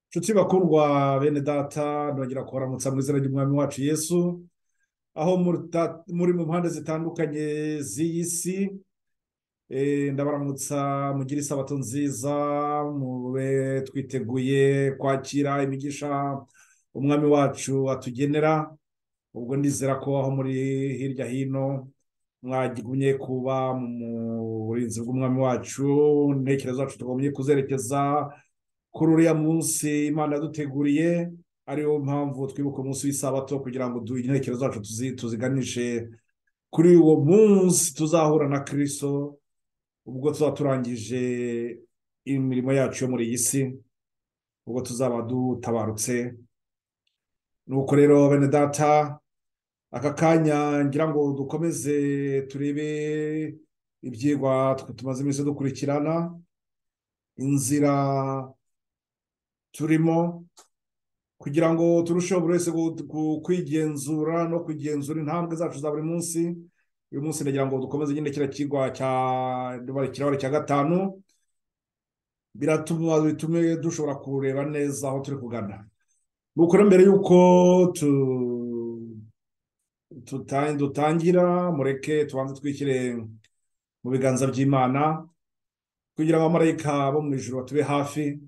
Nshuti bakundwa bene data, nongera kubaramutsa mu izina ry'Umwami wacu Yesu, aho muri mu mpande zitandukanye z'iyi si. Ndabaramutsa mugire isabato nziza, mube twiteguye kwakira imigisha Umwami wacu atugenera. Ubwo ndizera ko aho muri hirya hino mwagumye kuba mu burinzi bw'Umwami wacu. Intekerezo zacu tugomye kuzerekeza kuri uriya munsi Imana yaduteguriye, ariyo mpamvu twibuka umunsi w'isabato, kugira ngo intekerezo zacu tuziganishe kuri uwo munsi tuzahura na Kristo, ubwo tuzaba turangije imirimo yacu yo muri iyi si, ubwo tuzaba dutabarutse. Nuko rero bene data, aka kanya ngira ngo dukomeze turebe ibyigwa tumaze iminsi dukurikirana, inzira turimo, kugira ngo turusheho buri wese kwigenzura no kugenzura intambwe zacu za buri munsi. Uyu munsi ndagira ngo dukomeze nyine kiriya kigwa cya kirahuri cya gatanu, biratuma bitume dushobora kureba neza aho turi kugana. Nuko rero mbere y'uko dutangira, mureke tubanze twishyire mu biganza by'Imana, kugira ngo abamarayika bo mu ijuru batube hafi,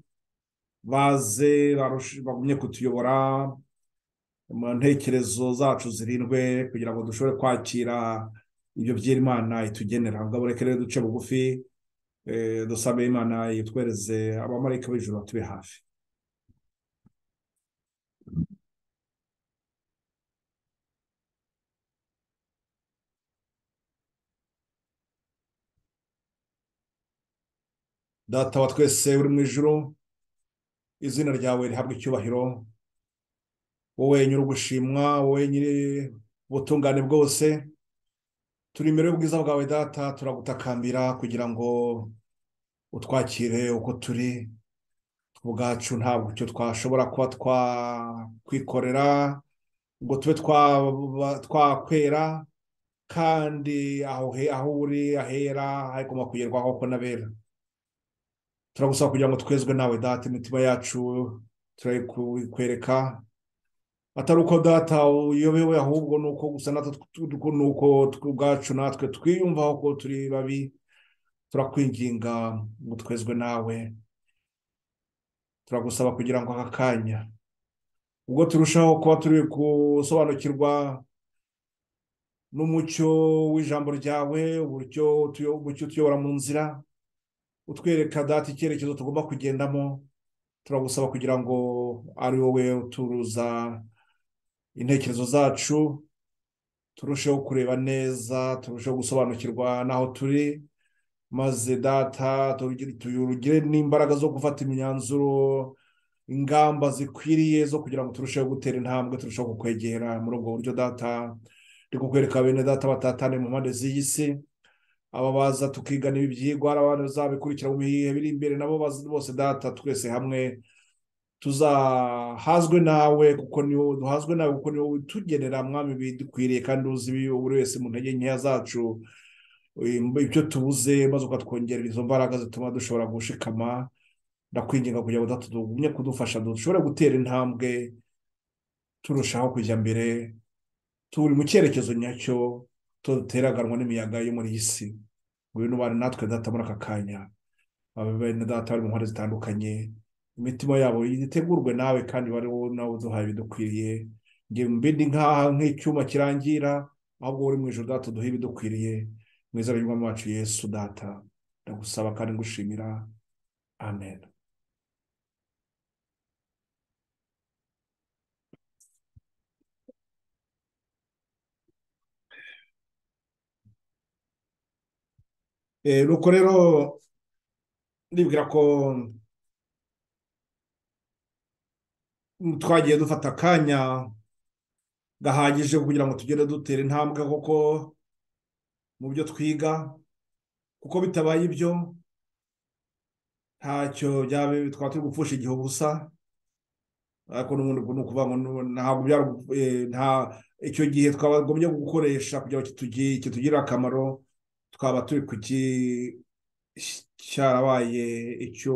baze bagumye kutuyobora mu ntekerezo zacu zirindwe, kugira ngo dushobore kwakira ibyo by'Imana itugenera. Ubwo reka rero duce bugufi, dusabe Imana yitwereze abamarayika b'ijuru batube hafi. Data wa twese uri mu ijuru, izina ryawe rihabwe icyubahiro, wowe nyiri ugushimwa, wowe nyiri ubutungane bwose. Turi imbere y'ubwiza bwawe Data, turagutakambira kugira ngo utwakire uko turi. Ubwacu ntabwo icyo twashobora kuba twakwikorera ngo tube twakwera, kandi aho uri ahera hagomba kugerwaho ko n'abera. Turagusaba kugira ngo twezwe nawe Data, imitima yacu turayikwereka, atari uko Data uyobewe, ahubwo nuko gusa natwe nuko ubwacu natwe twiyumvaho ko turi babi. Turakwinginga ngo twezwe nawe. Turagusaba kugira ngo aka kanya, ubwo turushaho kuba turi gusobanukirwa n'umucyo w'ijambo ryawe, uburyo umucyo utuyobora mu nzira, utwereka Data icyerekezo tugomba kugendamo, turagusaba kugira ngo ari wowe uturuza intekerezo zacu, turusheho kureba neza, turusheho gusobanukirwa n'aho turi, maze Data tugire n'imbaraga zo gufata imyanzuro, ingamba zikwiriye zo kugira ngo turusheho gutera intambwe, turusheho kukwegera. Muri ubwo buryo Data, ndi kukwereka bene Data batatane mu mpande z'iyi si, aba baza tukigana ibi byigwa, abana bazabikurikira mu bihe biri imbere, nabo bose Data twese hamwe Tuzahazwe nawe kuko niwo duhazwe nawe, kuko niwo utugenera Mwami bidukwiriye, kandi uzi buri wese mu ntege nkeya zacu ibyo tubuze, maze ukatwongerera izo mbaraga zituma dushobora gushikama. Ndakwinginga kugira ngo tugumye kudufasha dushobore gutera intambwe turushaho kujya mbere, turi mu cyerekezo nyacyo, tuteraganwa n'imiyaga yo muri iyi si. Ngwino ubane natwe Data muri aka kanya, bene Data bari mu mpande zitandukanye, imitima yabo itegurwe nawe, kandi bari wowe nawe uduhaye ibidukwiriye. Nge mbindi nkaha nk'icyuma kirangira, ahubwo uri mu ijuru Data uduhe ibidukwiriye. Mu izina ry'Umwami wacu Yesu Data ndagusaba kandi ngushimira, amen. Nuko rero ndibwira ko twagiye dufata akanya gahagije kugira ngo tugende dutera intambwe koko mu byo twiga, kuko bitabaye ibyo ntacyo byaba, twaba turi gupfusha igihe ubusa. Ariko n'ubundi ni ukuvuga ngo ntabwo nta icyo gihe twagombye gukoresha kugira ngo kitugirire akamaro, twaba turi kuki cyarabaye icyo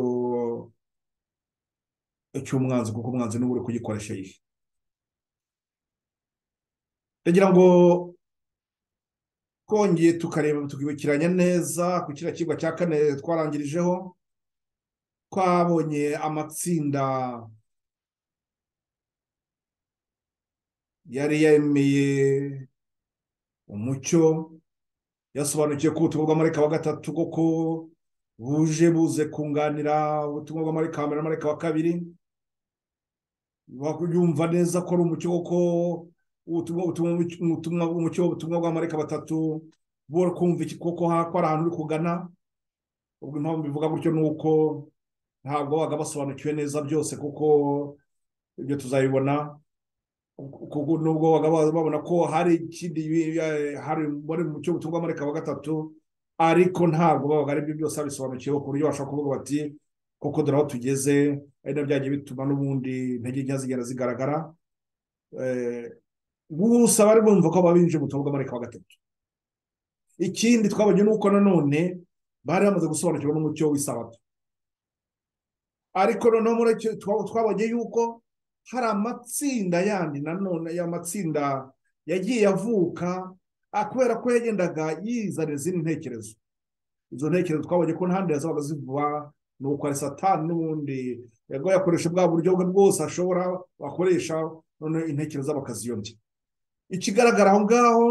cy'umwanzi, kuko umwanzi n'ubu uri kugikoresha yihe. Ndagira ngo twongeye tukareba tukibukiranya neza ku kiriya kigwa cya kane twarangirijeho. Twabonye amatsinda yari yemeye umucyo, yasobanukiwe ko ubutumwa bw'amarayika wa gatatu koko buje buze kunganira ubutumwa bw'amarayika wa mbere n'amarayika wa kabiri, yumva neza ko ari umucyo koko ubutumwa bw'amarayika batatu bo kumva iki koko ko ari ahantu uri kugana. Ubwo impamvu bivuga gutyo ni uko ntabwo babaga basobanukiwe neza byose, kuko ibyo tuzabibona, nubwo babona ko hari ikindi hari muri mu cyo butumwa bw'amarayika wa gatatu, ariko ntabwo babaga ari byo byose babisobanukiwe ku buryo bashobora kuvuga bati koko dore aho tugeze. Ari nabyo byagiye bituma n'ubundi intege nke zigenda zigaragara. Gusa bari bumva ko babinje mu butumwa bw'amarayika wa gatatu. Ikindi twabonye ni uko nanone bari bamaze gusobanukirwa n'umucyo w'isabato, ariko noneho muri twabonye yuko hari amatsinda yandi nanone, ya matsinda yagiye avuka kubera ko yagendaga yizana izindi ntekerezo. Izo ntekerezo twabonye ko ntahandi yazabaga zivuba, ni uko ari Satani n'ubundi yago yakoresha bwa buryo bwe bwose ashobora bakoresha, none intekerezo bakaziyobya. Ikigaragara aho ngaho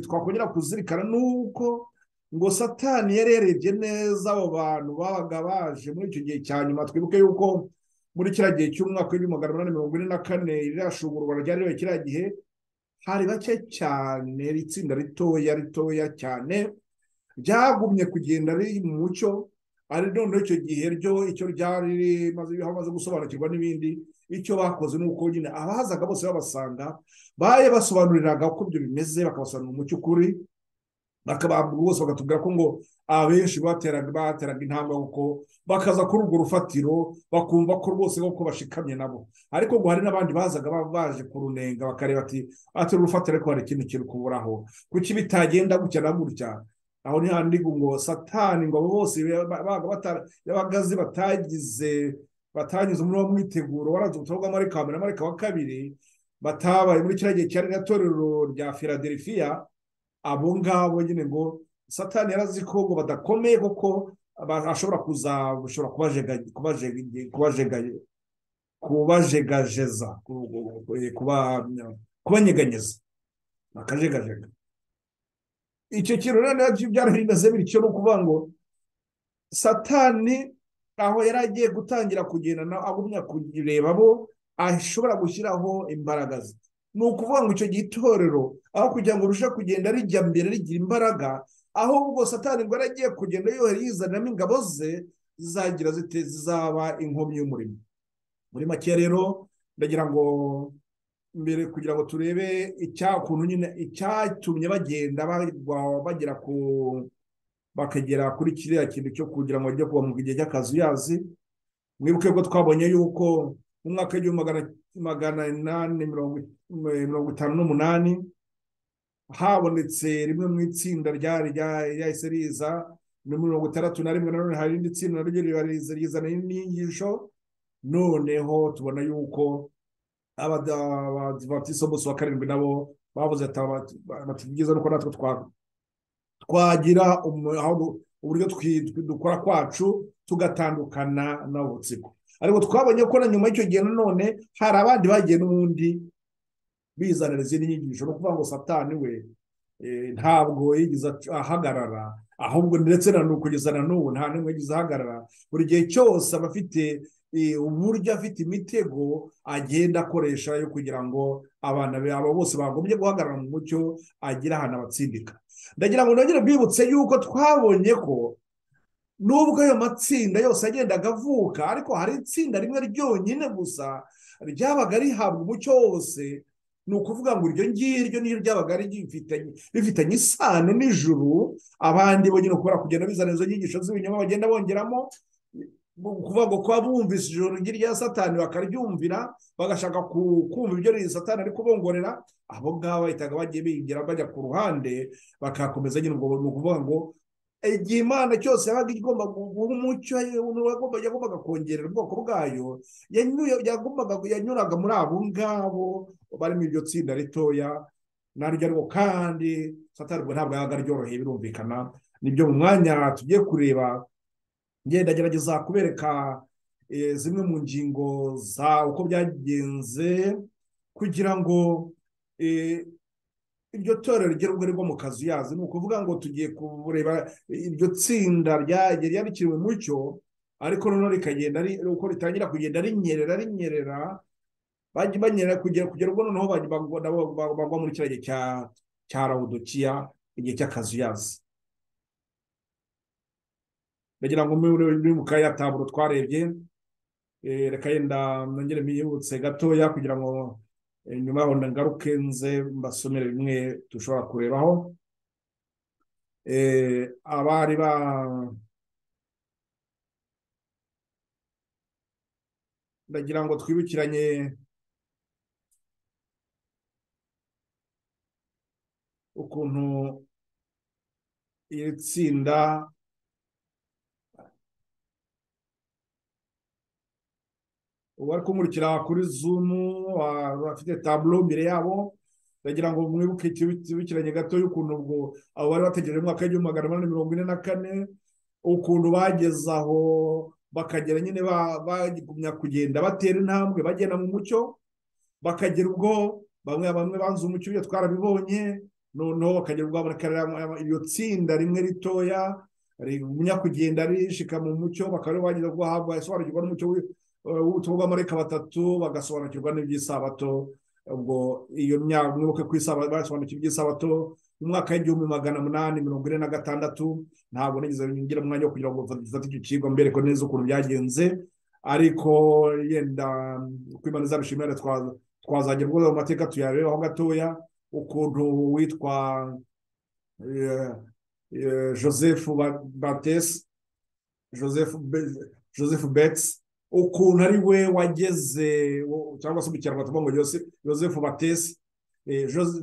twakongera kuzirikana ni uko ngo Satani yari yarebye neza abo bantu babaga baje muri icyo gihe cya nyuma. Twibuke yuko muri kiriya gihe cy'umwaka w'1844 iriya shungurwa ryari ribaye kiriya gihe, hari bake cyane, itsinda ritoya ritoya cyane ryagumye kugenda riri mu mucyo. Ari noneho icyo gihe ryo icyo ryari rimaze gusobanukirwa n'ibindi, icyo bakoze ni uko nyine abazaga bose babasanga baye basobanuriraga uko ibyo bimeze, bakabasobanurira umucyo ukuri, bakabambura bose bakatubwira ko ngo abenshi bateraga intambwe kuko bakaza kuri urwo rufatiro bakumva ko rwose koko bashikamye nabo. Ariko ngo hari n'abandi bazaga baje kurunenga bakareba ati ati urufatiro ariko hari ikindi kintu kuburaho, kuki bitagenda gutya na gutya. Aho ni handi ngo Satani ngo abo bose babagazi batagize batanyuze muri uwo mwiteguro waranze ubutumwa bw'amarayika wa mbere n'amarayika wa kabiri, batabaye muri kiriya gihe cyari itorero rya Philadelphia, abo ngabo nyine ngo Satani yarazi ko ngo badakomeye koko ashobora kuzabushobora kubajegajeza, kubanyeganyeza, bakajegajega. Icyo kintu rero nabyo byari bimeze bityo, no kuvuga ngo Satani aho yari agiye gutangira kugenda agumya kureba bo ashobora gushyiraho imbaraga ze. Ni ukuvuga ngo icyo gitorero aho kugira ngo urushe kugenda rijya mbere rigira imbaraga, ahubwo Satani ngo yari agiye kugenda yohera yizaniramo ingabo ze zizagira zite, zizaba inkomyi y'umurimo. Muri make rero ndagira ngo mbere kugira ngo turebe icyakuntu nyine icyatumye bagenda bagera ku bakagera kuri kiriya kintu cyo kugira ngo bajye kuba mu gihe cy'akazuyazi, Mwibuke ko twabonye yuko mu mwaka w'1858 habonetse rimwe mu itsinda ryari ryahise riza, muri 61 nanone hari irindi tsinda naryo rizana inyigisho. Noneho tubona yuko Abadivantisiti b'umunsi wa karindwi nabo bavuze ati byiza nuko natwe twagira uburyo dukora kwacu tugatandukana n'ubutsiko. Ariko twabonye ko na nyuma y'icyo gihe nanone hari abandi bagiye n'ubundi bizanira izindi nyigisho. No kuvuga ngo Satani we ntabwo yigeze ahagarara, ahubwo ndetse na kugeza na n'ubu nta n'umwe yigeze ahagarara. Buri gihe cyose aba afite uburyo, afite imitego agenda akoresha yo kugira ngo abana be abo bose bagombye guhagarara mu mucyo agira ahantu abatsindika. Ndagira ngo nongere mbibutse yuko twabonye ko nubwo ayo matsinda yose agendaga avuka, ariko hari itsinda rimwe ryonyine gusa ryabaga rihabwa umucyo wose. Ni ukuvuga ngo iryo ngiryo niyo ryabaga rifitanye isano n'ijuru. Abandi bo nyine kubera kugenda bizana izo nyigisho z'ibinyoma bagenda bongeramo, kuvuga ngo kuba bumvise ijoro rya Satani bakaryumvira, bagashaka kumva ibyo Satani ari kubongorera, abo ngabo bahitaga bagiye bigira bajya ku ruhande bakakomeza nyine. Ubwo ni ukuvuga ngo igihe Imana cyose yabaga igomba guha umucyo, yagombaga kongerera ubwoko bwayo, yanyuraga muri abo ngabo bari mu iryo tsinda ritoya naryo. Ariko kandi Satani ubwo ntabwo yabaga aryoroheye, birumvikana. Nibyo mu mwanya tugiye kureba, ngenda gerageza kubereka zimwe mu ngingo za uko byagenze kugira ngo iryo torero rigerwe rwo mu kazu yazi. Ni ukuvuga ngo tugiye kureba iryo tsinda ryari rikiri mu mucyo, ariko noneho rikagenda uko ritangira kugenda rinyerera banyerera kugera ubwo noneho bagwa muri kiriya gihe cya Lawodikiya, igihe cy'akazuyazi. Ndagira ngo muri mukaya taburo twarebye, reka yenda nongere mbibutse gatoya kugira ngo nyuma yaho ngaruke nze mbasomere bimwe dushobora kurebaho. Abari ba ndagira ngo twibukiranye ukuntu iri tsinda uwari kumurikira kuri Zoom bafite tableau imbere yabo. Ndagira ngo mwibuke twibukiranye gato y'ukuntu ubwo abo bari bategereje mu mwaka w'1844 ukuntu bageze aho bakagera nyine bagumya kugenda batera intambwe bagenda mu mucyo, bakagera ubwo bamwe banze umucyo, ibyo twarabibonye. Noneho bakagera ubwo iryo tsinda rimwe ritoya rigumya kugenda rishika mu mucyo, bakaba bageza ubwo bahabwa isobanukirwa n'umucyo w'ubutumwa bw'abamarayika batatu, bagasobanukirwa n'iby'isabato. Ubwo iyo myaka mwibuke ku isabato basobanukiwe iby'isabato mu mwaka w'1846. Ntabwo nigeze ngira umwanya wo kugira ngo mfate icyo kigo mbereko neza ukuntu byagenze, ariko yenda uko Imana izabishimira twazagera ubwo mu mateka tuyarebaho gatoya, ukuntu witwa Joseph Bates, Joseph Betts, ukuntu ari we wageze, cyangwa se mu Kinyarwanda tuvuga ngo Joseph Bates,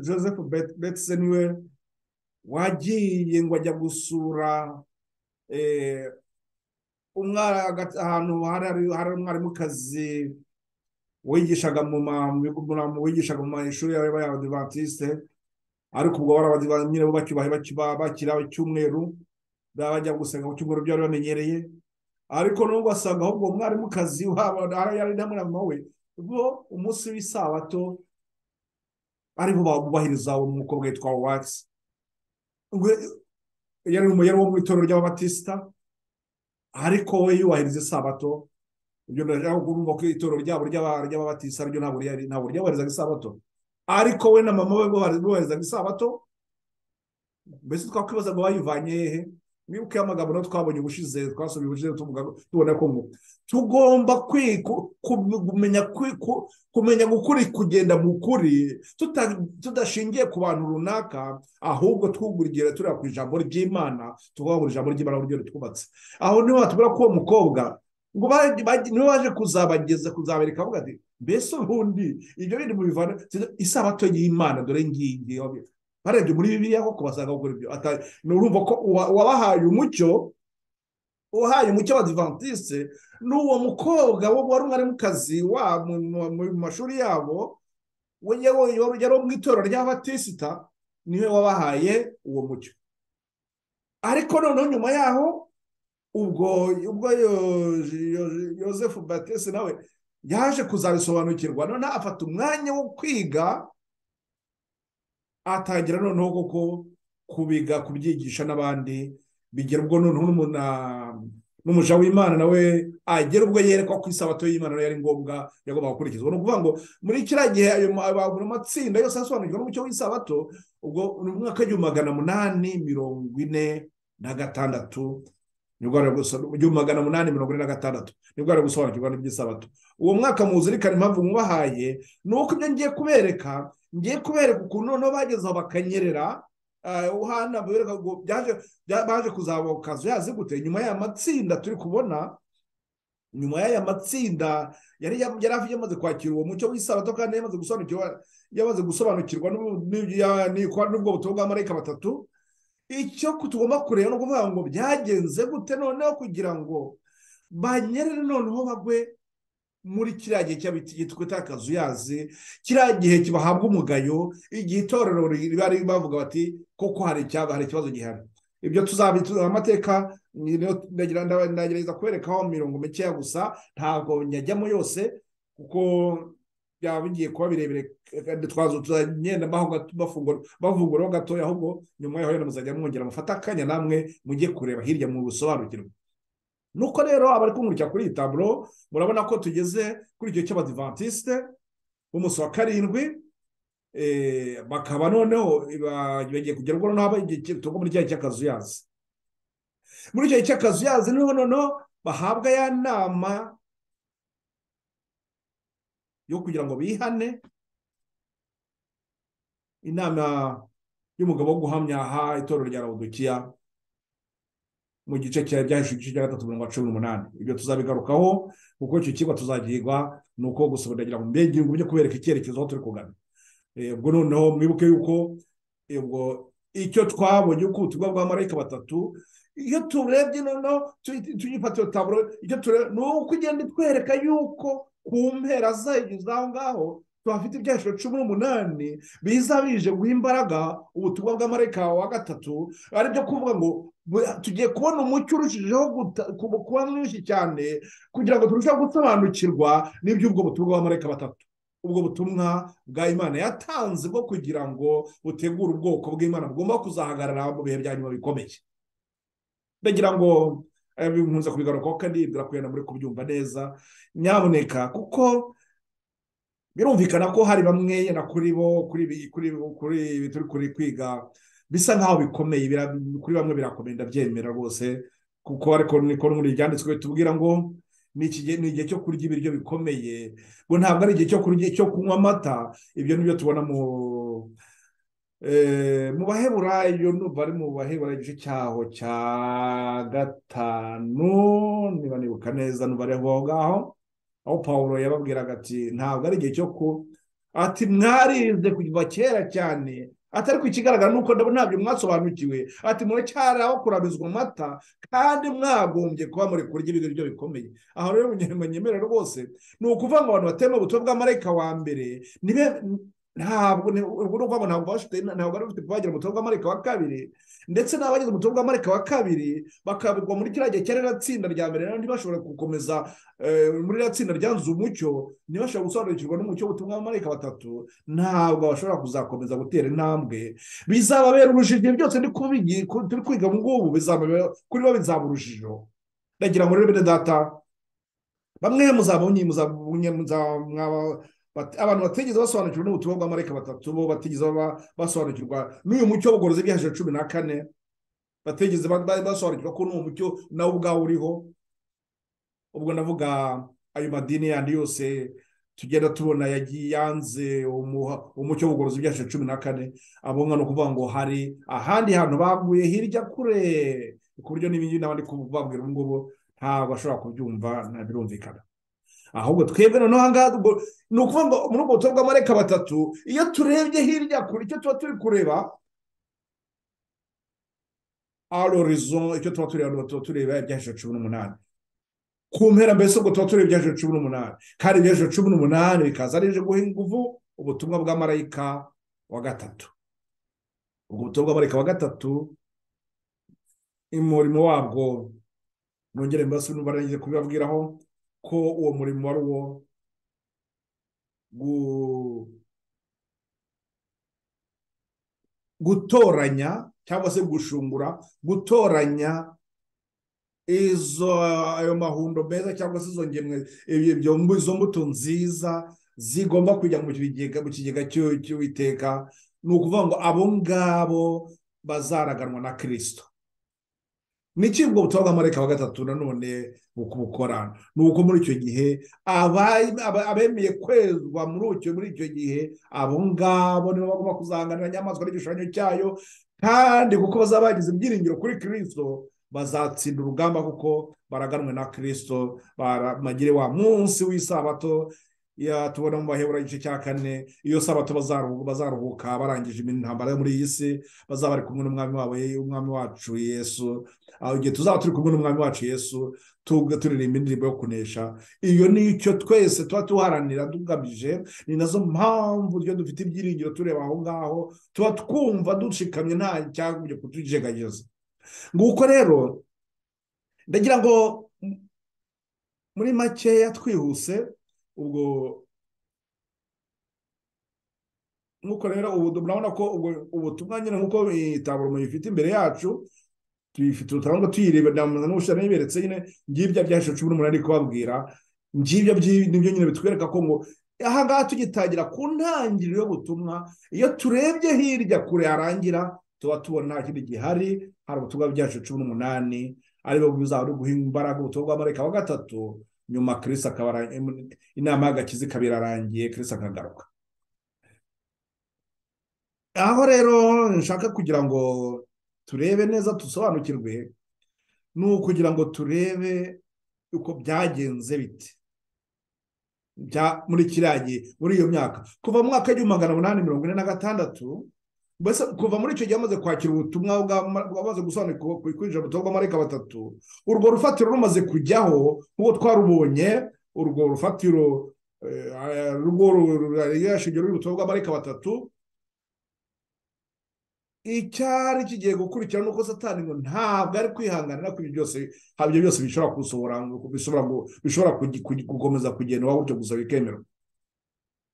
Joseph Betts niwe wagiye ngo ajya gusura ahantu hari umwarimukazi wigishaga mu mashuri y'Abadivantisite, ariko ubwo bari nyine bo bacyubahe bakira icyumweru, bajya gusenga ku cyumweru byari bamenyereye. Ariko nubwo asanga ahubwo umwarimukazi wabo yari na mama we bo umunsi w'isabato aribo bubahiriza uwo mukobwa witwa Wax, yari wo mu itorero ry'Ababatisita, ariko we yubahiriza isabato. Ibyo ndashaka kurumva ko itorero ryabo ry'Ababatisita ryo ntabwo ryubahirizaga isabato, ariko we na mama we bubahirizaga isabato. Mbese twakwibaza ngo bayivanye hehe? Mwibuke amagambo nayo twabonye ubushize, twasomye ubushize tubona ko ngo tugomba kumenya gukuri, kugenda mu kuri tudashingiye ku bantu runaka, ahubwo twugurigera tureba ku ijambo ry'Imana, tuvuga ngo ijambo ry'Imana uburyo ritwubatse. Aho niho hatubwira ko uwo mukobwa Ngo nibo baje kuzabageza kuzabereka bavuga ati mbese ubundi ibyo bindi mubivana isabato y'Imana dore ngiyi. Barebye muri Bibiliya koko basanga gukora ibyo. Urumva ko uwabahaye umucyo, uhaye umucyo w'Abadivantiste ni uwo mukobwa wari umwarimukazi mu mashuri yabo, yari mu itorero ry'Abatisita, niwe wabahaye uwo mucyo. Ariko noneho nyuma yaho ubwo Yosefu Batiste nawe yaje kuzabisobanukirwa, noneho afata umwanya wo kwiga, atangira noneho koko kubiga kubyigisha n'abandi, bigera ubwo noneho n'umuja w'Imana nawe agera ubwo yerekwa ko isabato y'Imana yari ngombwa yagombaga gukurikizwa. Ni ukuvuga ngo muri kiriya gihe ayo matsinda yose asobanukirwa n'umucyo w'isabato, ubwo ni mu mwaka w'1846, nibwo 1846 nibwo ari gusobanukirwa n'iby'isabato. Uwo mwaka muzirikana impamvu mubahaye ni uko ibyo ngiye kubereka, ukuntu noneho bageze aho bakanyerera. Uhana bereka ngo baje kuzabokazo yazi gute nyuma y'aya matsinda turi kubona, nyuma y'aya matsinda yari yamaze kwakira uwo mucyo w'isabato kandi yamaze gusobanukirwa n'ubwo butumwa bwa marayika batatu. Icyo tugomba kureba no kuvuga ngo byagenze gute noneho kugira ngo banyerere noneho bagwe muri kiriya gihe cyitwa akazuyazi, kiriya gihe kibahabwa umugayo, igihe itorero bari bavuga bati koko hari ikibazo gihari. Ibyo tuzabituza amateka, ndagerageza kwerekaho mirongo mikeya gusa, ntabwo nyajyamo yose kuko byaba bigiye kuba birebire, tuzagenda bavunguraho gatoya, ahubwo nyuma yaho muzajya mwongera mufata akanya namwe mujye kureba hirya mu busobanukirwa. Nuko rero abari kunkurikira kuri iyi taburo murabona ko tugeze kuri icyo cy'Abadivantiste b'umunsi wa karindwi, bakaba noneho bagiye kugera ubwo noneho tugwa muri cya cy'akazuyazi. Muri icyo cy'akazuyazi niho noneho bahabwa ya nama yo kugira ngo bihane, inama y'umugabo wo guhamya aha itorero rya Laodikiya mu gice cya byahishwe igice cya 3:18. Ibyo tuzabigarukaho kuko icyo kigo tuzagirwa nuko gusa ndagira ngo mbege ngo byo kubereka icyerekezo aho turi kugana. Ubwo noneho mwibuke yuko ubwo icyo twabonye uko ubutumwa bwa marayika batatu, iyo turebye noneho tuyifata taburo, icyo tureba ni uko igenda itwereka yuko ku mpera zayo ngaho tuhafite ibyahishwe 18 biza bije guha imbaraga ubutumwa bwa marayika wa gatatu, ari byo kuvuga ngo tugiye kubona umucyo urushijeho kuba mwinshi cyane kugira ngo turusheho gusobanukirwa n'iby'ubwo butumwa bwa marayika batatu, ubwo butumwa bwa Imana yatanze bwo kugira ngo butegure ubwoko bw'Imana bugomba kuzahagarara mu bihe bya nyuma bikomeye. Ndagira ngo nkunze kubigarukaho kandi birakwiriye muri kubyumva neza nyaboneka, kuko birumvikana ko hari bamwe na kuri bo kuri turi kuri kwiga bisa nkaho bikomeye, kuri bamwe birakomeye ndabyemera rwose, kuko ariko niko muri byanditswe tubwira ngo ni igihe cyo kurya ibiryo bikomeye, ngo ntabwo ari igihe cyo kurya cyo kunywa amata. Ibyo nibyo tubona mu Baheburayo, numva ari mu Baheburayo igice cyaho cya 5 niba nibuka neza, numva ari aho ngaho aho Pawulo yababwiraga ati ntabwo ari igihe cyo ku ati mwarize kuva kera cyane, atari ku ikigaragara nuko ndabona ntabyo mwasobanukiwe, ati muracyari aho kurabizwa amata kandi mwagombye kuba muri kurya ibiryo bikomeye. Aho rero munyemere rwose ni ukuvuga ngo abantu batema ubutumwa bwa marayika wa mbere nibe ntabwo ntabwo bari bafite kubagira ubutumwa bwa marayika wa kabiri, ndetse n'abagize ubutumwa bwa marayika wa kabiri bakabugwa muri kiriya gihe cyari tsinda rya mbere, ntibashobora gukomeza muri ririya tsinda ryanze umucyo, ntibashobora gusobanukirwa n'umucyo w'ubutumwa bwa marayika batatu, ntabwo bashobora kuzakomeza gutera intambwe. Bizababera urujijo byose turi kwiga ubu ngubu, kuri bo bizaba urujijo. Ndagira ngo rero bene data, bamwe muzabonye abantu batigeze basobanukirwa n'ubutumwa bwa marayika batatu, bo batigeze basobanukirwa n'uyu mucyo w'ubugorozi bw'ibyahishwe 14, batigeze basobanukirwa ko n'uwo mucyo nawe ubwawe uriho. Ubwo ndavuga ayo madini yandi yose tugenda tubona yagiye yanze umucyo w'ubugorozi bw'ibyahishwe 14, abo ngano kuvuga ngo hari ahandi hantu baguye hirya kure, ku buryo n'ibindi n'abandi kubabwira ubu ngubu Ntabwo ashobora kubyumva, ntabirumvikana. Ahubwo twebwe noneho ahangaha ni ukuvuga ngo muri ubwo butumwa bw'amarayika batatu, iyo turebye hirya kure icyo tuba turi kureba à l'horizon, icyo tuba tureba tuba tureba ibyahishwe 18 ku mpera, mbese ubwo tuba tureba ibyahishwe 18, kandi ibyahishwe 18 bikaza ari guha ingufu ubutumwa bwa marayika wa gatatu. Ubwo butumwa bwa marayika wa gatatu umurimo wabwo nongere mbese n'ubarangije kubibabwiraho ko uwo murimo wari uwo gutoranya cyangwa se gushungura, gutoranya izo ayo mahundo meza cyangwa se izo ngemwe, izo mbuto nziza zigomba kujya mu kigega cy'Uwiteka. Ni ukuvuga ngo abo ngabo bazaraganwa na Kristo. Niki ubwo butumwa bwa marayika wa gatatu nanone bukubukora ni uko muri icyo gihe abemeye kwezwa muri icyo gihe abo ngabo nibo bagomba kuzanganira inyamaswa n'igishushanyo cyayo, kandi kuko bazaba bagize ibyiringiro kuri Kristo bazatsinda urugamba kuko baraganwe na Kristo. Baramagire wa munsi w'isabato ya tubona mu Baheburayo igice cya 4, iyo sabato bazaruhuka barangije intambara yo muri iyi si, bazaba bari kumwe n'umwami wabo, umwami wacu Yesu. Aho igihe tuzaba turi kumwe n'umwami wacu Yesu turirimba indirimbo yo kunesha, iyo nicyo twese tuba tuharanira tugamije. Ni nazo mpamvu iyo dufite ibyiringiro tureba aho ngaho tuba twumva dushikamye nta cyagombye kutujegageza. Nguko rero ndagira ngo muri makeya twihuse, ubwo nkuko rero ubu murabona ko ubutumwa nyine nkuko itaburo muyifite imbere yacu tuyifite utarangwa tuyireba n'ubushana niberetse nyine ngibya byahishwe 18 kubabwira ngibyo nibyo nyine bitwereka ko ngo aha ngaha tugitangira ku ntangiriro y'ubutumwa, iyo turebye hirya kure harangira tuba tubona nta kindi gihari, hari ubutumwa byacu 18 aribo buzaba buri guha imbaraga ubutumwa bwa marayika wa gatatu. Nyuma Kristo akaba inama y'agakiza ikaba irarangiye, Kristo akagaruka. Aho rero nshaka kugira ngo turebe neza dusobanukirwe ni ukugira ngo turebe uko byagenze bite muri kiriya gihe, muri iyo myaka kuva mu mwaka w'1846, mbese kuva muri icyo gihe amaze kwakira ubutumwa bwamaze gusobanukirwa kwinjira mu butumwa bwa marayika batatu, urwo rufatiro rumaze kujyaho nk'uko twarubonye, urwo rufatiro rwo rurashingiro y'ubutumwa bwa marayika batatu. Icyari kigiye gukurikira nuko Satani ngo ntabwo ari kwihanganira ko ibyo byose habyo byose bishobora gusohora, bishobora gukomeza kugenda gutyo gusa bikemerwa.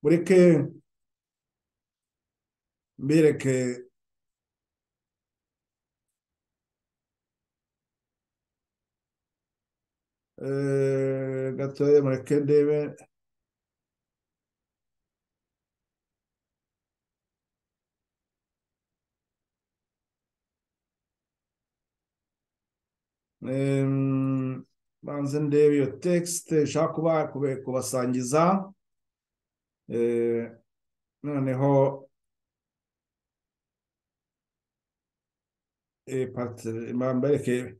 Mureke mbereke gatoya, mureke ndebe banze ndebe iyo texte nshaka kubasangiza. Noneho mbereke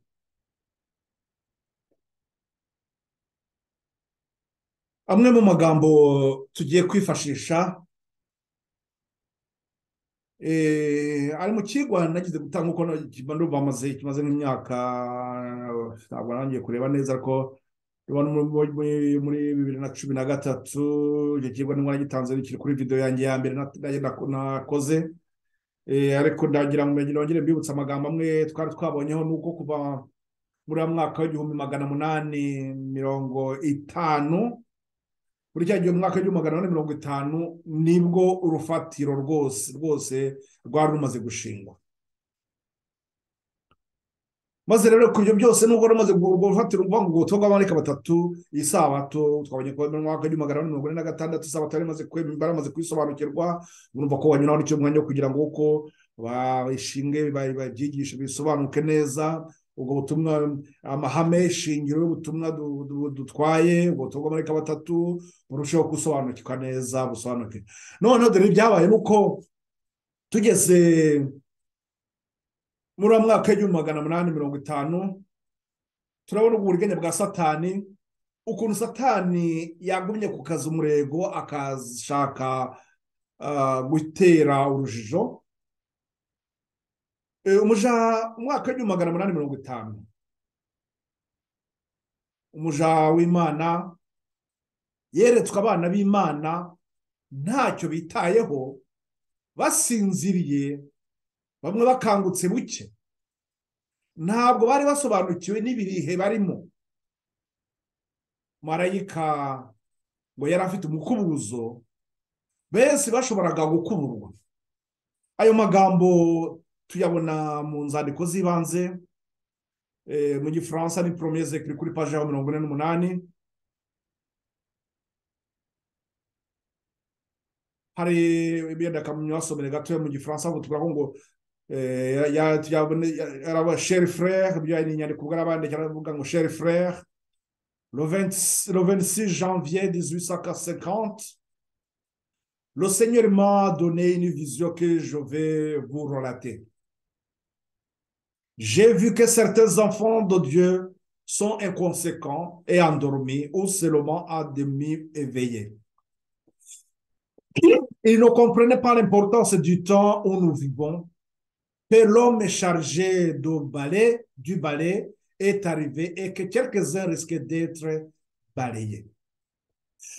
amwe mu magambo tugiye kwifashisha ari mu kigwa nagize gutanga uko bamaze kimaze nk'imyaka, ntabwo nangiye kureba neza ariko muri 2013 icyo kigwa nibwo nagitanze, kiri kuri video yanjye ya mbere nakoze. Ariko ndagira ngo nongere mbibutse amagambo amwe twari twabonyeho, nuko kuva muri mwaka w'1850, muri cya gihe umwaka w'1850 nibwo urufatiro rwose rwose rwari rumaze gushingwa. Maze rero ku byo byose nubwo rumaze urwo rufatiro rwa ngo ubutumwa bw'abamarayika batatu, isabato twabonye ko mu mwaka w'1846 isabato yari imaze kwemera, bamaze kwisobanukirwa, urumva ko wanyuraho n'icyo mwanya kugira ngo uko babishinge babyigishe bisobanuke neza ubwo butumwa, amahame shingiro y'ubutumwa dutwaye, ubwo butumwa bw'abamarayika batatu burushaho gusobanukirwa neza, busobanuke. Noneho dore ibyabaye nuko tugeze muri uwo mwaka w'1850 Turabona uburiganya bwa Satani, ukuntu Satani yagumye ku kazi umurego akashaka gutera urujijo. Umuja umwaka w'1850, umuja w'Imana yeretswe abana b'Imana ntacyo bitayeho, basinziriye, bamwe bakangutse buke, ntabwo bari basobanukiwe n'ibihe barimo. Marayika ngo yari afite umukubuzo, benshi bashoboraga gukuburwa. Ayo magambo tuyabona mu nzandiko z'ibanze, mu Gifaransa ni Premiers Écrits kuri paji ya 48. Hari ibiyenda kamwe wasomere gato mu Gifaransa ngo tuvuga ngo yaraba cher frère, bya ni inyandiko bw'abandi cyaravuga ngo cher frère, le 26 janvier 1850, le Seigneur m'a donné une vision que je vais vous relater. J'ai vu que certains enfants de Dieu sont inconséquents et endormis ou seulement à demi éveillés. Ils ne comprenaient pas l'importance du temps où nous vivons, que l'homme chargé du balai est arrivé et que quelques-uns risquaient d'être balayés.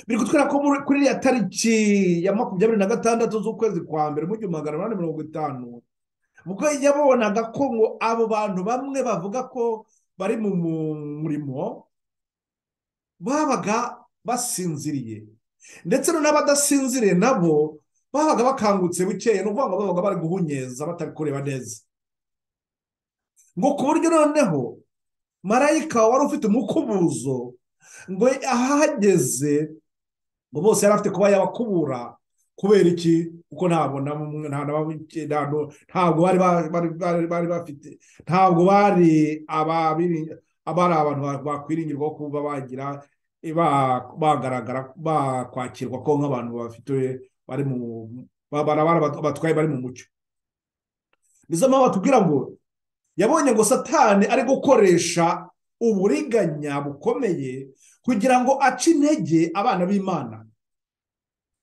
Biri kutwereka ko kuri iriya tariki ya 26 z'ukwezi kwa mbere mu 1850, ubwo yabonaga ko ngo abo bantu bamwe bavuga ko bari mu murimo babaga basinziriye, ndetse n'abadasinziriye nabo babaga bakangutse bukeye, ni ukuvuga ngo babaga bari guhunyeza batari kureba neza, ngo ku buryo noneho marayika wari ufite umukubuzo ngo ahageze ngo bose yari afite kuba yabakubura. Kubera iki? Kuko ntabwo bari bafite, ntabwo bari abari abantu bakwiringirwa kuba bagira bagaragara bakwakirwa ko nk'abantu bafite bari mu batwaye bari mu mucyo. Nizo mpamvu batubwira ngo yabonye ngo Satani ari gukoresha uburiganya bukomeye kugira ngo ace intege abana b'Imana.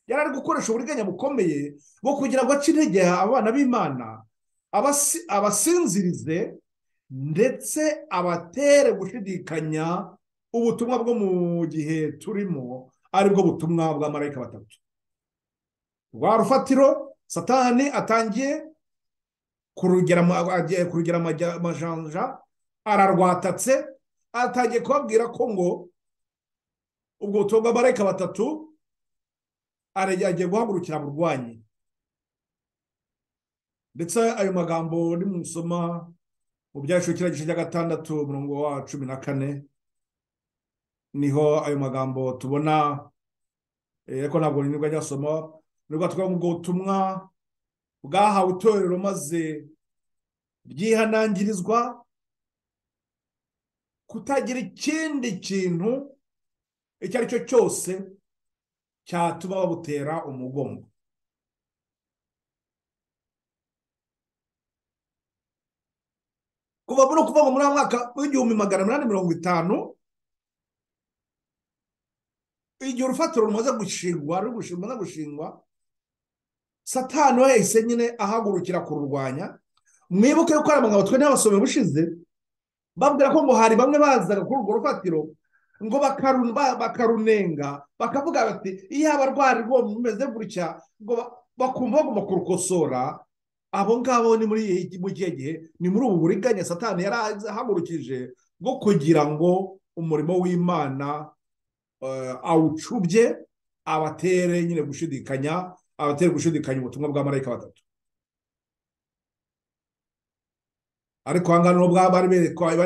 Yari ari gukoresha uburiganya bukomeye bwo kugira ngo ace intege abana b'Imana, abasinzirize ndetse abatere gushidikanya ubutumwa bwo mu gihe turimo, aribwo butumwa bwa marayika batatu. Rwa rufatiro Satani atangiye kurugera amajanja, ararwatatse, atangiye kubabwira ko ngo ubwo butumwa bwa marayika batatu agiye guhagurukira burwanyi. Ndetse ayo magambo nimusoma mu Byahishuriwe kiriya gice cya 6 umurongo wa 14, niho ayo magambo tubona, ariko ntabwo nibwo ajyasoma, nibwo twavuga ngo ubutumwa bwahawe itorero maze ryihanangirizwa kutagira ikindi kintu icyo ari cyo cyose cyatuma babutera umugongo. Kuva muri kuva muri mwaka w'1850, igihe urufatiro rumaze gushingwa, Satani wahise nyine ahagurukira kururwanya. Mwibuke ko ari amagambo twe n'abasomyi bushize babwira ko ngo hari bamwe bazaga kuri urwo rufatiro ngo bakarunenga, bakavuga bati iyo abarwari bo mumeze gutya, ngo bakumva bagomba kurukosora. Abo ngabo ni muri mu gihe ni muri ubu buriganya Satani yarahagurukije bwo kugira ngo umurimo w'Imana awucubye, abatere nyine gushidikanya, abatere gushidikanya ubutumwa bwa marayika batatu. Ariko hangano nubwo bari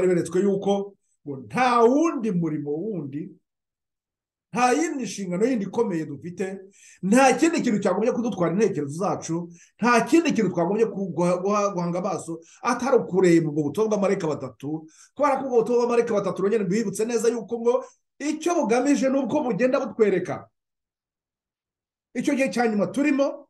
beretswe yuko ngo nta wundi murimo wundi, nta yindi nshingano yindi ikomeye dufite, nta kindi kintu cyagombye kudutwara intekerezo zacu, nta kindi kintu twagombye guhanga amaso atari ukureba ubwo butumwa bwa marayika batatu. Kubera ko ubwo butumwa bwa marayika batatu rwonyine bwibutse neza yuko ngo icyo bugamije n'ubwo bugenda butwereka icyo gihe cya nyuma turimo,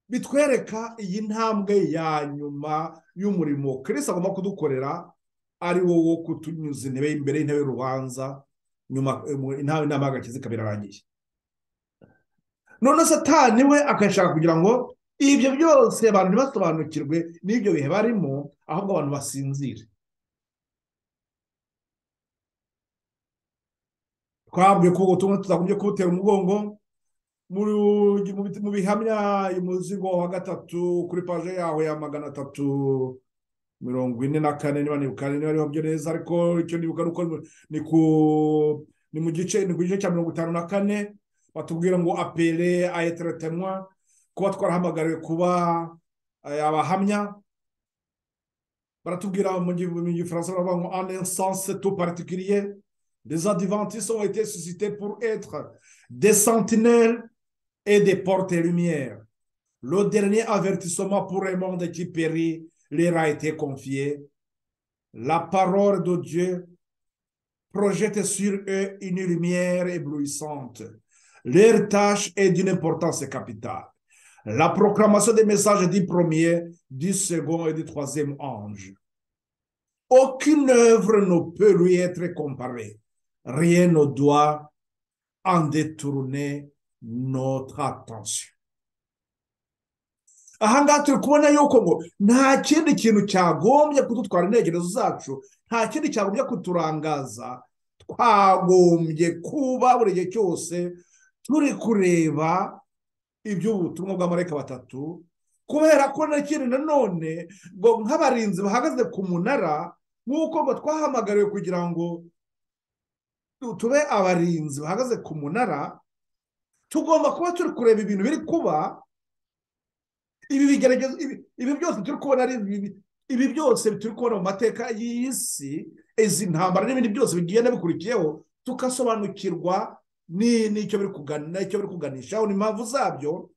bitwereka iyi ntambwe ya nyuma y'umurimo Kristo agomba kudukorera ari wo wo kutunyuza intebe imbere y'intebe y'urubanza, nyuma inama y'agakiza ikaba irarangiye. None Satani we akashaka kugira ngo ibyo byose abantu ntibasobanukirwe n'ibyo bihe barimo, ahubwo abantu basinzire. Twabwiye ko ubutumwa tuzagombye kubutera umugongo. Mu bihamya umuzingo wa 3 kuri paje yaho ya 344, niba nibuka niba ariho byo neza, ariko icyo nibuka nuko ni mu gice cya 54 batubwira ngo appelé à être témoin, kuba twarahamagariwe kuba abahamya. Baratubwira mu gifaransa baravuga ngo en un sens tout particulier, les adventistes ont été suscités pour être des sentinelles et des portes-lumière. Le dernier avertissement pour un monde qui périt leur a été confié. La parole de Dieu projette sur eux une lumière éblouissante. Leur tâche est d'une importance capitale. La proclamation des messages du premier, du second et du troisième ange. Aucune œuvre ne peut lui être comparée. Rien ne doit en détourner notre attention. Ahangaha turi kubona yuko ngo nta kindi kintu cyagombye kudutwara intekerezo zacu, nta kindi cyagombye kuturangaza, twagombye kuba buri gihe cyose turi kureba iby'ubutumwa bw'amarayika batatu, kubera ko n'ikindi nanone ngo nk'abarinzi bahagaze ku munara, nk'uko ngo twahamagariwe kugira ngo tube abarinzi bahagaze ku munara, tugomba kuba turi kureba ibintu biri kuba. Ibi bigeragezo, ibi byose turi kubona, ibi byose turi kubona mu mateka y'isi, izi ntambara n'ibindi byose bigenda bikurikiyeho, tukasobanukirwa n'icyo biri kugana, icyo biri kuganishaho n'impamvu zabyo,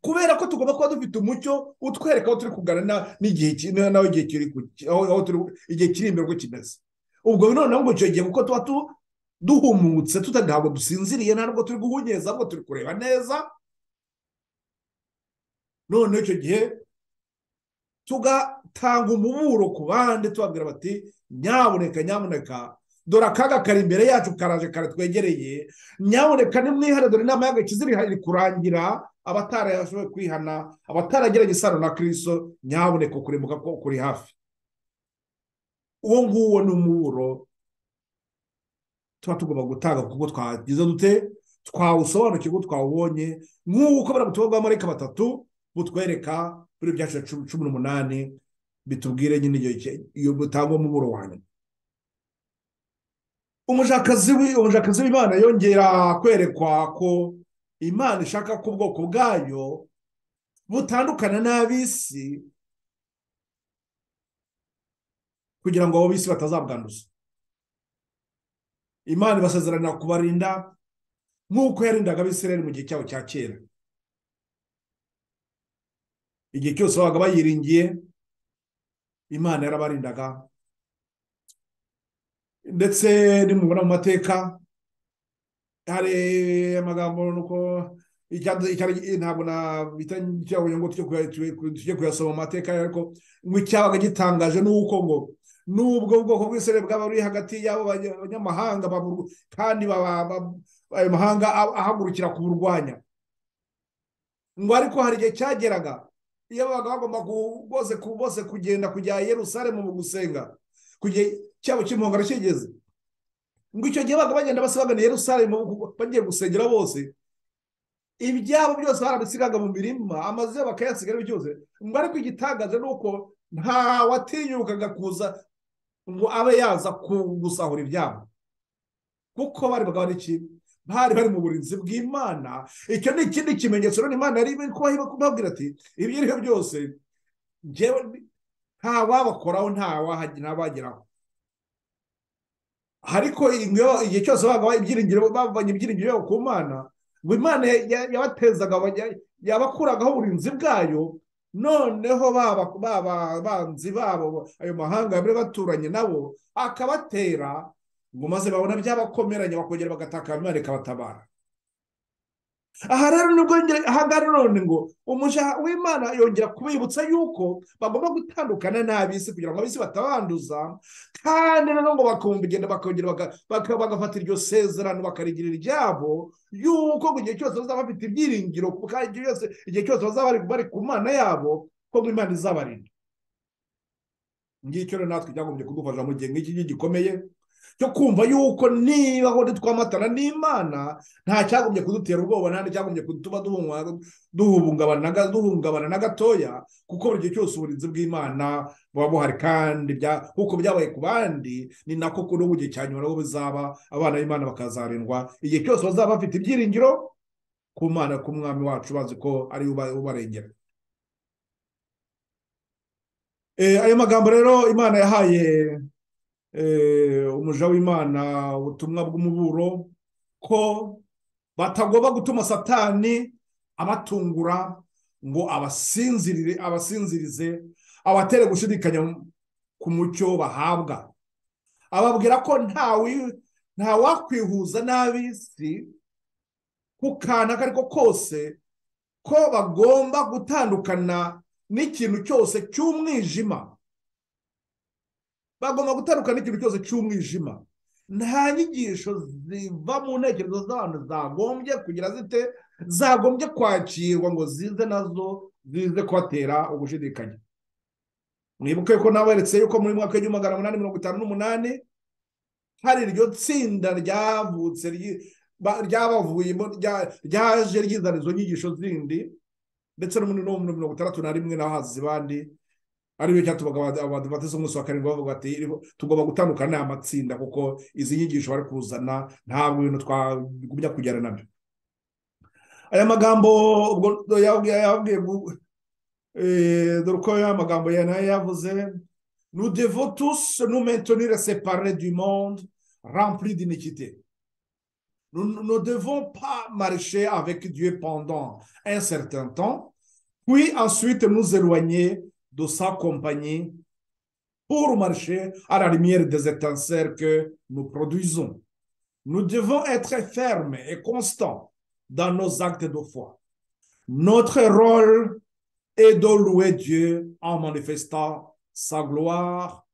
kubera ko tugomba kuba dufite umucyo utwereka aho turi kugana n'igihe nawe igihe kiri aho turi, igihe kiri imbere uko kimeze. Ubwo noneho ngo icyo gihe kuko tuba duhumutse, ntabwo dusinziriye, ntabwo turi guhunyeza, ahubwo turi kureba neza. None icyo gihe tugatanga umuburo ku bandi, tubabwira bati nyaboneka nyaboneka, dore akaga kari imbere yacu, karaje karatwegereye, nyaboneka nimwihane, dore inama y'agakiza iri kurangira, abatarashoboye kwihana, abataragiranye isano na Kristo, nyaboneka kurimbuka ko kuri hafi. Uwo nguwo ni umuburo tuba tugomba gutanga, kuko twagize dute, twawusobanukirwa, twawubonye, nk'uko bari butumwa bw'amarayika batatu butwereka muri byacu 18, bitubwire nyine iyo butangwa umuburo wanyu. Umushakazi w'Imana yongera kwerekwa ko Imana ishaka ko ubwoko bwayo butandukana n'ab'isi, kugira ngo abo b'isi batazabwanduza. Imana ibasezerana kubarinda nk'uko yarindaga Abisirayeli mu gihe cyabo cya kera. Igihe cyose babaga bayiringiye, Imana yarabarindaga. Ndetse nimubona mu mateka hari amagambo nuko ntabwo nabita ngo tujye kuyasoma mu mateka, ariko ngo icyabaga gitangaje ni uko ngo nubwo ubwoko bw'Isirayeli bwaba buri hagati y'abo banyamahanga, kandi ayo mahanga ahagurukira kuburwanya, ngo ariko hari igihe cyageraga iyo babaga bagomba bose kugenda kujya i Yerusalemu mu gusenga, kugihe cyabo cy'impongano kigeze, ngo icyo gihe babaga bagenda bose bagana i Yerusalemu bagiye gusengera bose, ibyabo byose barabisigaga mu mirima, amazu yabo bakayasigara byose. Ngo ariko igitangaje ni uko nta watinyukaga kuza ngo abe yaza gusahura ibyabo, kuko bari bagabo n'iki, bari bari mu burinzi bw'Imana. Icyo ni ikindi kimenyetso rero Imana yari kubabwira ati ibyo ari byo byose njyewe nta wabakoraho, nta wageraho. Ariko igihe cyose babaga ibyiringiro, bavanye ibyiringiro ku Mana, ngo Imana yabatezaga, yabakuragaho uburinzi bwayo, noneho banzi babo ayo mahanga bari baturanye nabo akabatera, ngo maze babona byabakomeranye bakongera bagataka Imana ikabatabara. Aha rero nubwo aha none ngo umuja w'Imana yongera kubibutsa yuko bagomba gutandukana n'ab'isi kugira ngo ab'isi batabanduza, kandi noneho ngo bakumva bakongera bagafata iryo sezerano bakarigirira iryabo, yuko igihe cyose bazaba bafite ibyiringiro, igihe cyose bazaba bari ku Mana yabo, ko Imana izabarinda. Ngicyo rero natwe cyagombye kudufasha mu gihe nk'iki gikomeye cyo kumva yuko niba aho twamatana n'Imana nta cyagombye kudutera ubwoba, nta cyagombye kutuma duhungabana na gatoya, kuko buri gihe cyose uburinzi bw'Imana buba buhari, kandi kuko byabaye ku bandi ni nako kuri ubu gihe cya nyuma nabo bizaba, abana b'Imana bakazarindwa igihe cyose bazaba bafite ibyiringiro ku Mana, ku Mwami wacu, bazi ko ari ubarengera. Ayo magambo rero Imana yahaye umuja w'Imana ubutumwa bw'umuburo ko batagomba gutuma Satani abatungura ngo abasinzirize, abatere gushidikanya ku mucyo bahabwa. Ababwira ko nta wakwihuza n'ab'isi ku kantu ako ariko kose, ko bagomba gutandukana n'ikintu cyose cy'umwijima. Bagomba gutandukana n'ikintu cyose cy'umwijima. Nta nyigisho ziva mu ntekerezo z'abantu zagombye kugira zite, zagombye kwakirwa ngo zize nazo zize kubatera ugushidikanya. Mwibuke ko naberetse yuko muri mwaka w'1858 hari iryo tsinda ryavutse ryabavuyemo ryaje ryizana izo nyigisho zindi, ndetse no muri 1961 naho hazize bandi, ariyo cyatubaga abadivatisi umunsi wa karindwi bavuga bati tugomba gutandukana n'aya matsinda kuko izi nyigisho bari kuzana ntabwo ibintu twagumya kujyana nabyo. Aya magambo ubwo yabwiye, dore uko aya magambo nayo yavuze: nous devons tous nous maintenir séparés du monde rempli d'iniquité. Nous ne devons pas marcher avec Dieu pendant un certain temps, puis ensuite nous éloigner de sa compagnie pour marcher à la lumière des étincelles que nous produisons. Nous devons être fermes et constants dans nos actes de foi. Notre rôle est de louer Dieu en manifestant sa gloire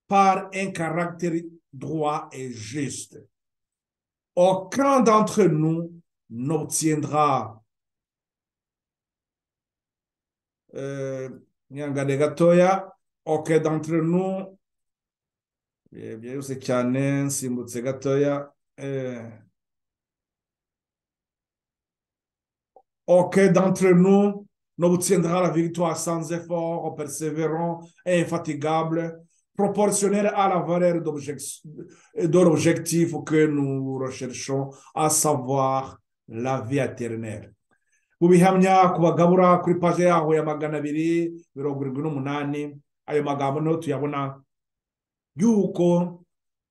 par un caractère droit et juste. Aucun d'entre nous n'obtiendra aucun d'entre nous byose cyane nsimbutse gatoya, aucun d'entre nous n'obtiendra la victoire sans effort persévérant et infatigable, proportionnel à la valeur de l'objectif que nous recherchons, à savoir la vie éternelle. Mu bihamya ku bagabura kuri paje yaho ya 278, ayo magambo niho tuyabona yuko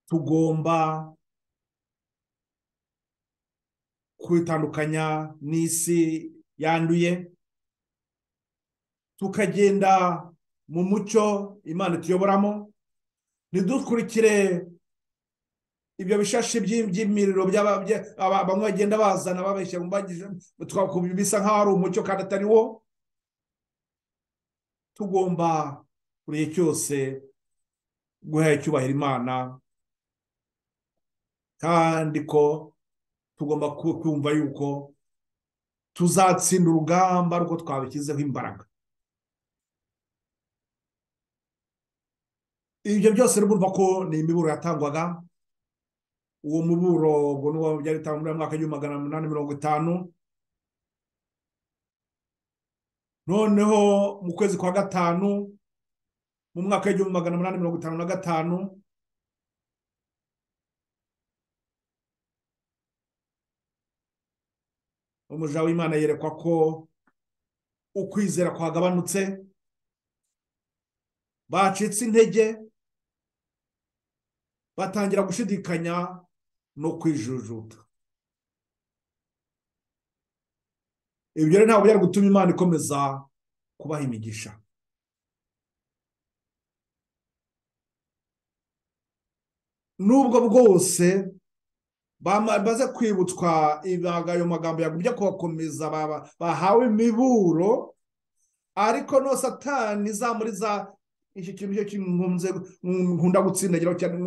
tugomba kwitandukanya n'isi yanduye, tukagenda mu mucyo Imana ituyoboramo, ntidukurikire ibyo bishashi by'imiriro bamwe bagenda bazana babeshya bisa nk'aho ari umucyo kandi atari wo. Tugomba buri cyose guha icyubahiro Imana, kandi ko tugomba kumva yuko tuzatsinda urugamba ruko twabishyizeho imbaraga. Ibyo byose urumva ko ni imiburo yatangwaga. Uwo muburo ubwo n'uwo byari bitangwa muri mwaka w'1850. Noneho mu kwezi kwa gatanu mu mwaka w'1855 umuja w'Imana yerekwa ko ukwizera kwagabanutse, bacitse intege, batangira gushidikanya no kwijujuta. Ibyo rero ntabwo byari gutuma Imana ikomeza kubaha imigisha. Nubwo bwose Bamaze kwibutswa ayo magambo yagumye kubakomeza, bahawe imiburo, ariko no Satani za muri za iki kintu cyo kinkunze nkunda gutsindagira cyane,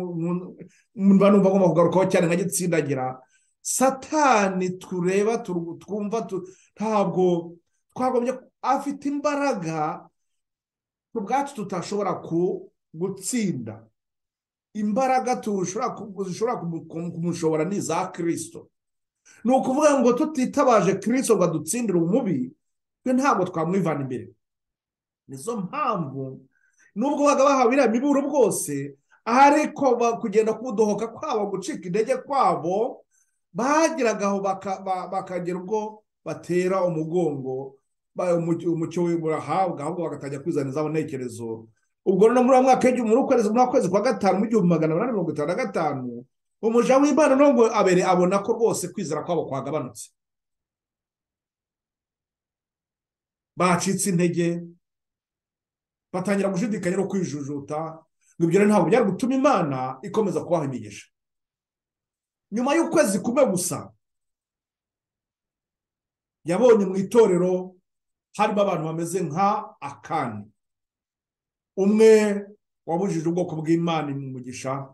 mba numva ngomba kugarukaho cyane nkagitsindagira. Satani tureba twumva ntabwo twagombye, afite imbaraga ubwacu tutashobora gutsinda. Imbaraga zishobora kumushobora ni za Kristo. Ni ukuvuga ngo tutitabaje Kristo ngo adutsindire umubi, twe ntabwo twamwivana imbere. Nizo mpamvu nubwo baga bahawe iriya miburo bwose, ariko kugenda kudohoka kwabo, gucika intege kwabo, bagiragaho bakagera ubwo batera umugongo umucyo w'iburahabwa, ahubwo bagatangira kwizana izabo ntekerezo. Ubwo no muri uwo mwaka muri kwezi kwa gatanu mu 1855, umuja w'Imana nubwo abere abona ko rwose kwizera kwabo kwagabanutse, bacitse intege, batangira gushidikanya no kwijujuta, ngo ibyo ntabwo byari gutuma Imana ikomeza kubaha imigisha. Nyuma y'ukwezi kumwe gusa, yabonye mu itorero harimo abantu bameze nka Akani, umwe wabujije ubwoko bw'Imana umugisha.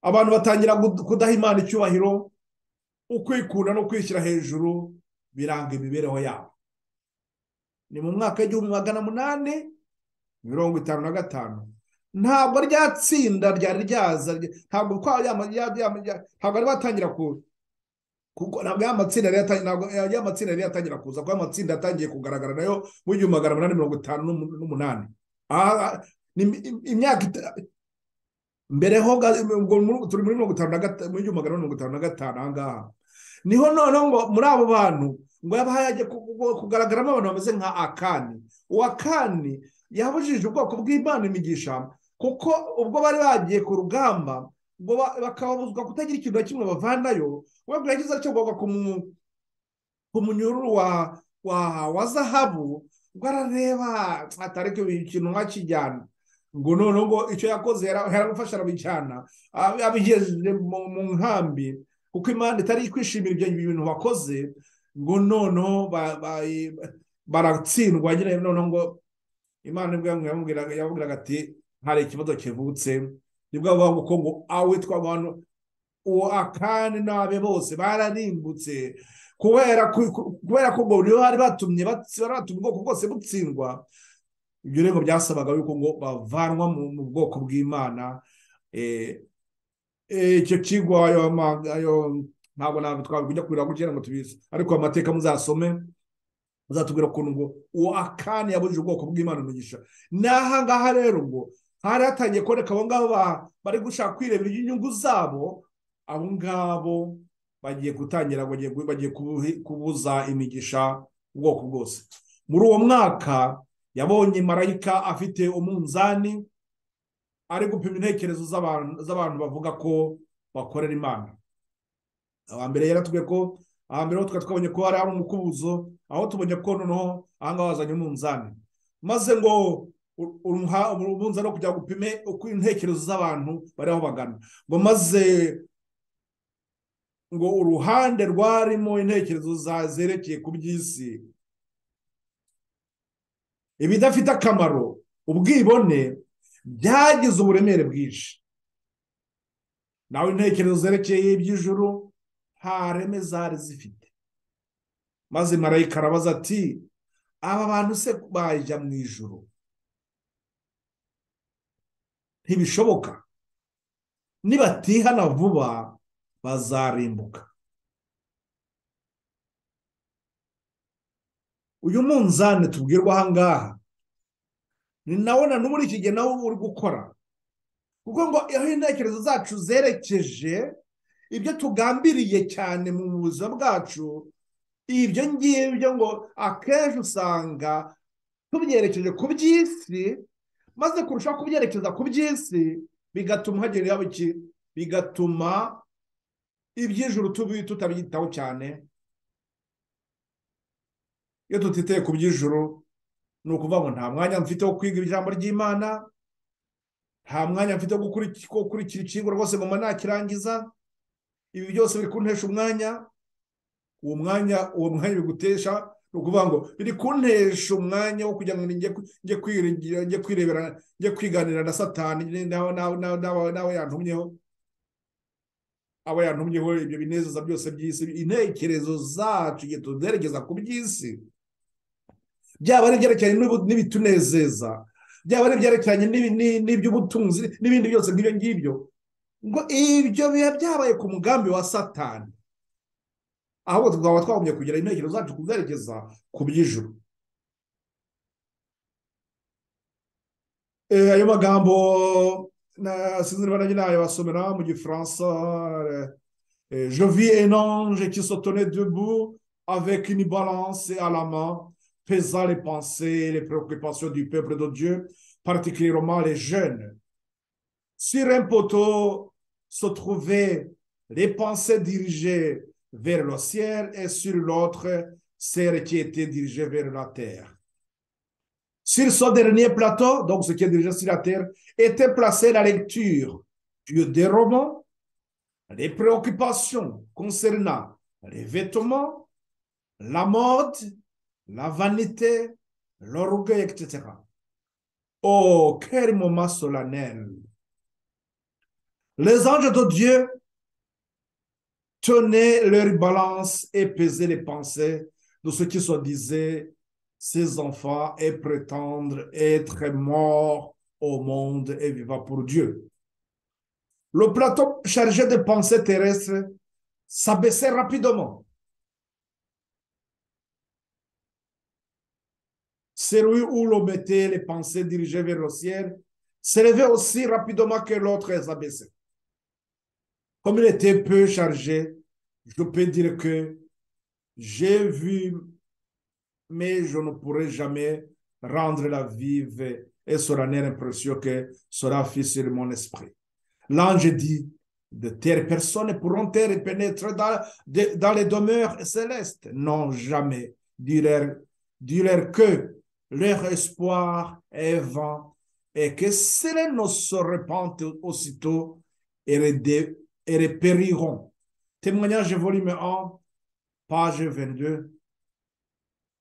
Abantu batangira kudaha Imana icyubahiro, ukwikunda no kwishyira hejuru biranga imibereho yabo. Ni mu mwaka 1855. Ntabwo rya tsinda ryari ryaza, ntabwo ntabwo ari batangira ku kuko ntabwo y'amatsinda yari yatangira kuza, kuko amatsinda yatangiye kugaragara nayo mu 1858. Imyaka mbere ho turi muri 1855 ahangaha niho noneho ngo muri abo bantu ngo yabaye kugaragaramo abantu bameze nka Akani. Uwo Akani yabujije ubwoko bw'Imana imigisha, kuko ubwo bari bagiye ku rugamba ngo bakababuzwa kutagira ikintu na kimwe bavanayo. We yagize atyo ngo ku munyururu wa zahabu, ngo arareba atariko ikintu nkakijyana, ngo noneho ngo icyo yakoze yaragufasha arabijyana, abigejeje mu nkambi, kuko Imana itari kwishimira ibyo bintu bakoze, ngo noneho baratsindwa nyine. Noneho ngo Imana nibwo yamubwiraga ati hari ikibazo kivutse, nibwo bavuga ko ngo awitwa abantu uwo Akani n'abe bose bararimbutse, kubera ko ngo niyo bari batumye ubwoko bwose butsindwa. Ibyo rero byasabaga yuko ngo bavanwa mu bwoko bw'Imana. Icyo kigwa ayo ntabwo ntabwo twabijya kubira kugira ngo tubize, ariko amateka muzasome muzatubwira ukuntu ngo uwo Akani yabujije ubwoko bw'Imana umugisha. N'aha ngaha rero ngo hari hatangiye kuboneka abo ngabo bari gushaka kwirebera inyungu zabo, abo ngabo bagiye gutangira bagiye kubuza imigisha ubwoko bwose. Muri uwo mwaka yabonye marayika afite umunzani ari gupima intekerezo z'abantu bavuga ko bakorera Imana. Abambere yaratubwiye ko ahambere ho twabonye ko hari umukubuzo, aho tubonye ko noneho aha ngaha bazanye umunzani, maze ngo umunzani wo kujya gupime uko intekerezo z'abantu bari aho bagana, ngo maze ngo uruhande rwarimo intekerezo zerekeye ku by'isi, ibidafite akamaro, ubwibone byagize uburemere bwinshi, nawe intekerezo zerekeye iby'ijuru nta reme zari zifite. Maze marayika arabaza ati aba bantu se bajya mu ijuru? Ntibishoboka, nibatihana vuba bazarimbuka. Uyu munzani tubwirwa aha ngaha ni nawo na n'ubu iki gihe nawo uri gukora, kuko ngo aho intekerezo zacu zerekeje ibyo tugambiriye cyane mu buzima bwacu, ibyo ngibyo ngo akenshi usanga tubyerekeje ku by'isi, maze kurushaho kubyerekeza ku by'isi bigatuma hagera iki, bigatuma iby'ijuru tutabyitaho cyane. Iyo tutiteye ku by'ijuru ni ukuvuga ngo nta mwanya mfite wo kwiga ijambo ry'Imana, Nta mwanya mfite wo gukurikira ikigo rwose ngoma nakirangiza. Ibi byose biri kuntesha umwanya. Uwo mwanya bigutesha, ni ukuvuga ngo biri kuntesha umwanya wo kugira ngo njye kwirebera, njye kwiganira na Satani nawe yantumyeho, abo yantumyeho ibyo binezeza byose by'isi. Intekerezo zacu igihe tuzerekeza ku by'isi, byaba ari ibyerekeranye n'ibitunezeza, byaba ari ibyerekeranye n'iby'ubutunzi n'ibindi byose nk'ibyo ngibyo, ngo ibyo biba byabaye ku mugambi wa Satani. Ahubwo tukaba twagumye kugira intekerezo zacu kuzerekeza ku by'ijuru. Ayo magambo sinzi niba nanjye nayabasomera mu gifaransa. Je vis un ange qui se tenait debout avec une balance à la main, pesant les pensées et les préoccupations du peuple de Dieu, particulièrement les jeunes. Sur un poteau se trouvaient les pensées dirigées vers le ciel et sur l'autre, celles qui étaient dirigées vers la terre. Sur ce dernier plateau, donc ce qui est dirigé sur la terre, était placée la lecture des romans, les préoccupations concernant les vêtements, la mode, la vanité, l'orgueil, etc. Oh, quel moment solennel! Les anges de Dieu tenaient leur balance et pesaient les pensées de ceux qui se disaient ses enfants et prétendre être morts au monde et vivants pour Dieu. Le plateau chargé de pensées terrestres s'abaissait rapidement. Celui où l'on mettait les pensées dirigées vers le ciel s'élevait aussi rapidement que l'autre s'abaissait. Comme il était peu chargé, je peux dire que j'ai vu, mais je ne pourrai jamais rendre la vive et solennelle impression que cela fit sur mon esprit. L'ange dit, de telles personnes pourront elles pénétrer dans les demeures célestes. Non, jamais. Dis-leur que leur espoir est vain et que s'ils ne se repentent aussitôt, ils périront. Témoignage volume 1, page 22.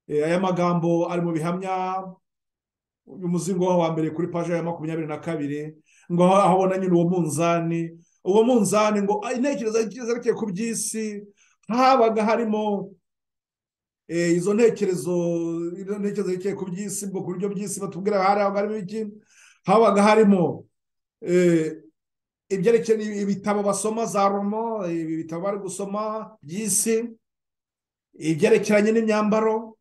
Aya magambo ari mu bihamya umuzingo wa mbere kuri page ya 22, ngo aho abona nyine uwo munzani ngo intekerezo zerekeye ku by'isi, habaga harimo izo ntekerezo zerekeye ku by'isi, bwo ku buryo by'isi batubwira habaga harimo iki, habaga harimo ibyerekeye ibitabo basoma za roman, ibitabo bari gusoma by'isi, ibyerekeranye n'imyambaro,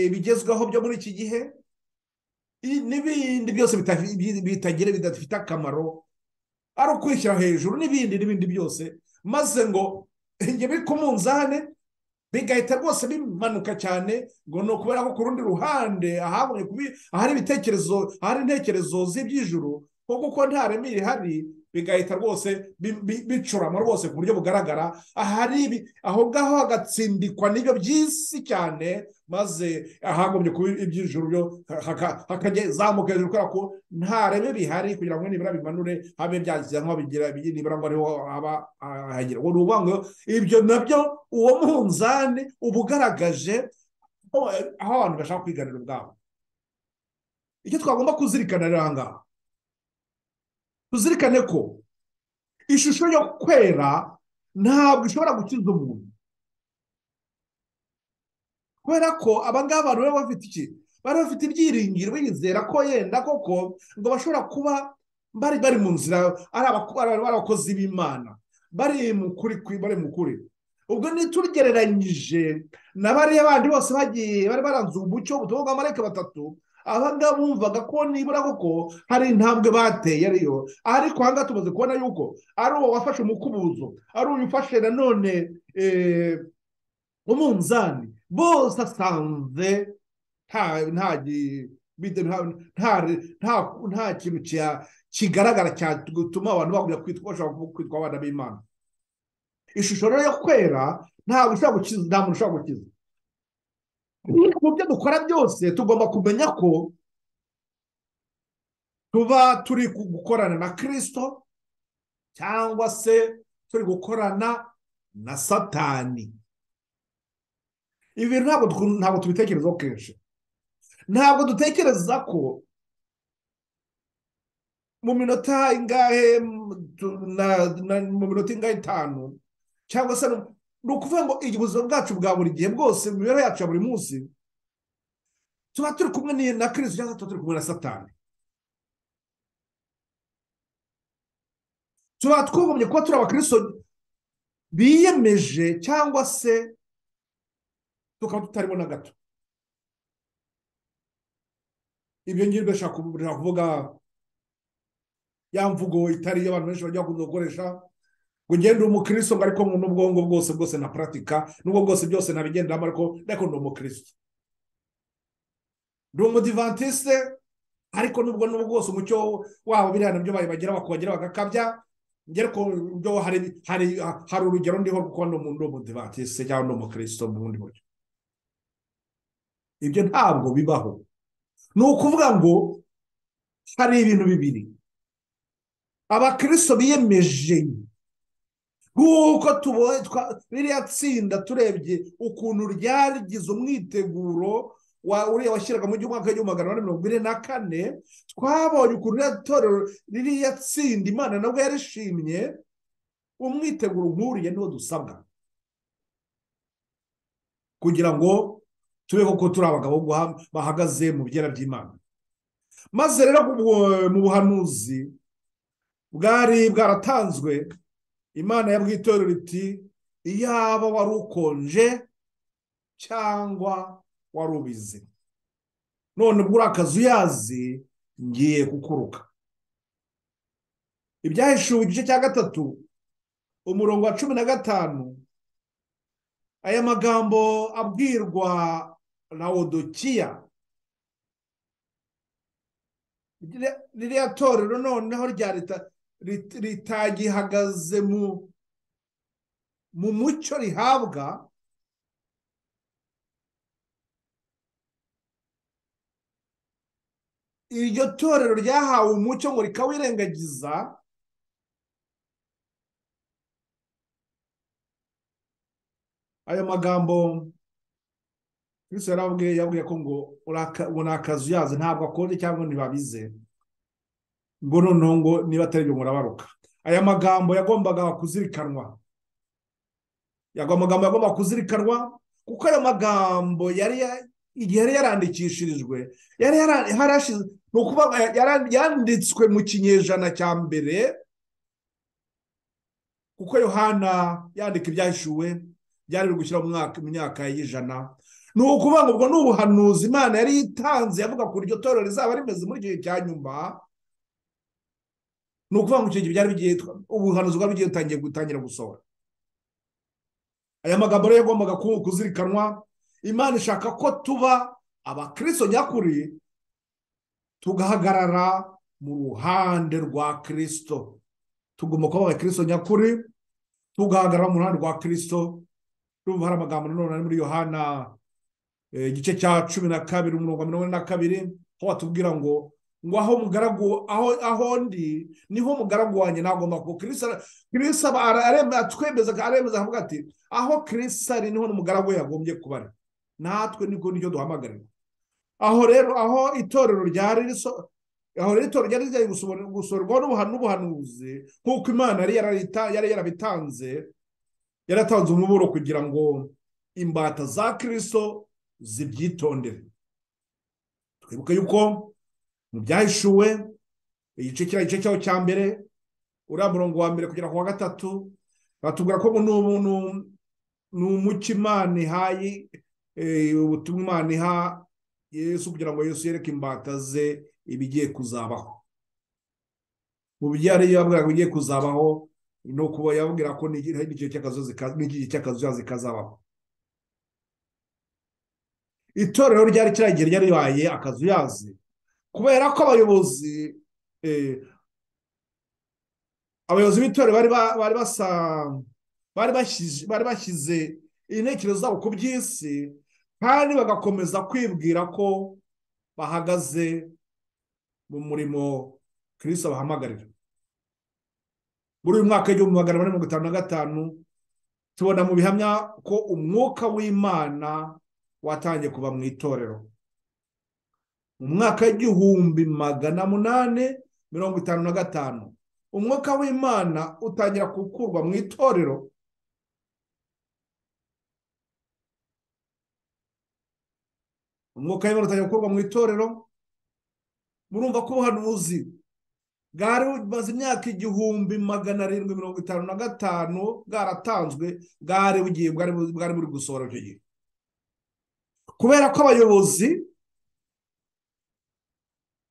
ibigezweho byo muri iki gihe, n'ibindi byose bitagira bidafite akamaro, ari ukwishyira hejuru n'ibindi byose, maze ngo ibyo biri ku munzani bigahita rwose bimanuka cyane, ngo ni ukubera ko ku rundi ruhande ahari ibitekerezo, ahari intekerezo z'iby'ijuru, kuko nta reme rihari, bigahita rwose bicurama rwose ku buryo bugaragara, ahari aho ngaho hagatsindikwa n'ibyo by'isi cyane, maze ahagombye kuba iby'ijuru byo hakazamuka hejuru, kubera ko nta reme bihari kugira ngo nibura bimanure habe byagize nkaho bigira nibura ngo ariho haba hagira. Ngo ni ukuvuga ngo ibyo nabyo uwo munzani uba ugaragaje aho abantu bashaka kwiganira ubwabo. Icyo twagomba kuzirikana rero aha ngaha, tuzirikane ko ishusho yo kwera ntabwo ishobora gukiza umuntu, kubera ko abangaba abantu bari bafite iki, bari bafite ibyiringiro, bizera ko yenda koko ngo bashobora kuba bari mu nzira, ari abakozi b'Imana, bari mu kuri, bari mu kuri. Ubwo nitugereranyije na bariya bandi bose bagiye bari baranze umucyo ubutumwa bw'abamarayika batatu, abangaba bumvaga ko nibura koko hari intambwe bateye ariyo, ariko aha ngaha tumaze kubona yuko ari uwo wafashe umukubuzo, ari uyu ufashe nanone umunzani, bose asanze nta kintu kigaragara cyatuma abantu bagumya kwitwa abana b'Imana. Ishusho rero yo kwera ntabwo ushobora gukiza, nta muntu ushobora gukiza. Mu byo dukora byose tugomba kumenya ko Tuba turi gukorana na Kristo cyangwa se turi gukorana na Satani. Ibi ntabwo tubitekerezaho kenshi. Ntabwo dutekereza ko mu minota ingahe, mu minota ingahe 5, cyangwa se ni ukuvuga ngo ubuzima bwacu bwa buri gihe bwose, mu mibereho yacu ya buri munsi, tuba turi kumwe na Kristo cyangwa tuba turi kumwe na Satani. Tuba twagomye kuba turi abakristo biyemeje cyangwa se tukaba tutarimo na gato. Ibyo ngibyo bashaka kuvuga ya mvugo itari abantu benshi bajya bakunda gukoresha ngo ngende umukristo ngo ariko n'ubwongo bwose bwose na pratika n'ubwo bwose byose nabigenderamo ariko ndi umukristo, ndi umudivantiste, ariko nubwo n'ubwo bwose umucyo wabo biriya nabyo bagira bakongera bagakabya, ngere ko byo hari urugero ndiho kuko ndi umudivantiste cyangwa ndi umukristo mu bundi buryo. Ibyo ntabwo bibaho. Ni ukuvuga ngo hari ibintu bibiri abakristo biyemeje nk'uko tubonye ririya tsinda, turebye ukuntu ryarigize umwiteguro wa uriya washyiraga mu mwaka w'1444, twabonye ukuntu ririya torero, ririya tsinda Imana nabwo yarishimye. Umwiteguro nk'uriya niwo dusabwa kugira ngo tube koko turi abagabo bahagaze mu byera by'Imana. Maze rero mu buhanuzi bwari bwaratanzwe, Imana yabwiye itorero iti iyaba wari ukonje cyangwa wari ubize, none ubwo uri akazuyazi ngiye kukuruka. Ibyahishuwe igice cya 3 umurongo wa 15, aya magambo abwirwa Laodikiya. Ririya torero noneho rya ritagihagaze mu mucyo rihabwa, iryo torero ryahawe umucyo ngo rikawirengagiza. Ayo magambo Kristo yarabwiye ko ngo ni akazuyazi, ntabwo akonje cyangwa ntibabize, ngo noneho ngo niba atari ibyo murabaruka. Aya magambo yagombaga kuzirikanwa, yagombaga kuzirikanwa kuko ayo magambo yari igihe yari yarandikishirijwe, yari yarashize, ni ukuvuga yanditswe mu kinyejana cya mbere, kuko Yohana yandika ibyahishuwe byari biri gushyira mu myaka y'ijana. Ni ukuvuga ngo ubwo ni ubuhanuzi Imana yari itanze yavuga ku iryo torero rizaba rimeze muri icyo gihe cya nyuma. Ni ukuvuga ngo icyo gihe byari bigiye, ubuhanuzi bwari bugiye gutangira gusohora. Aya magambo rero yagombaga kuzirikanwa. Imana ishaka ko tuba abakristo nyakuri, tugahagarara mu ruhande rwa Kristo. Tugomba kuba abakristo nyakuri, tugahagarara mu ruhande rwa Kristo. Urumva hari amagambo nanone ari muri Yohana igice cya 12 umurongo wa 42, aho batubwira ngo aho mugaragu aho ndi niho mugaragu wanjye nagomba kuba. Kristo atwemeza aremeza avuga ati aho Kristo ari niho n'umugaragu yagombye kuba ari. Natwe niko nicyo duhamagarirwa. Aho rero aho itorero ryari aho rero itorero ryari rigiye gusorwa n'ubuhanuzi nk'uko Imana yari yarabitanze, yaratanze umuburo kugira ngo imbata za Kristo zibyitondere. Twibuke yuko mu byahishuwe igice cyaho cya mbere, uriya murongo wa mbere kugera ku wa 3, batubwira ko ni umucyo Imana ihaye, ubutumwa Imana iha Yesu kugira ngo Yesu yereke imbata ze ibigiye kuzabaho. Mu byari yabwira bigiye kuzabaho no kuba yabwira ko n'igihe cy'akazuyazi kazabaho. Itorero ryari kiragiye ryari ribaye akazuyazi kubera ko abayobozi b'itorero bari bashyize intekerezo zabo ku by'isi, kandi bagakomeza kwibwira ko bahagaze mu murimo Kristo abahamagarira. Muri uyu mwaka w'1455 tubona mu bihamya ko umwuka w'Imana watangiye kuva mu itorero. Mu mwaka w'1855 umwuka w'Imana utangira gukurwa mu itorero. Umwuka w'Imana utangira gukurwa mu itorero. Murumva ko ubuhanuzi bwari bumaze imyaka 1755 bwaratanzwe, bwari bugiye bwari buri gusohora icyo gihe. Kubera ko abayobozi,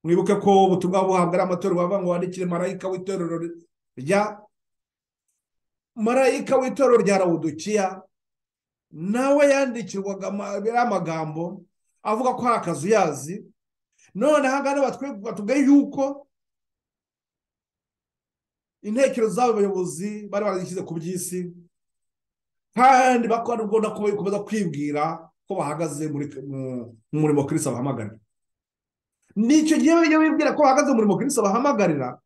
mwibuke ko ubutumwa buhabwa ari amatorero, bavuga ngo wandikire marayika w'itorero rya marayika w'itorero rya Lawodikiya, nawe yandikirwaga amagambo avuga ko hari akazuyazi. None aha ngaha batubwiye yuko intekerezo z'abo bayobozi bari barazishyize ku by'isi, kandi bakora gukomeza kwibwira ko bahagaze mu murimo Kristo abahamagarira. N'icyo gihe iyo bibwira ko bahagaze mu murimo Kristo abahamagarira,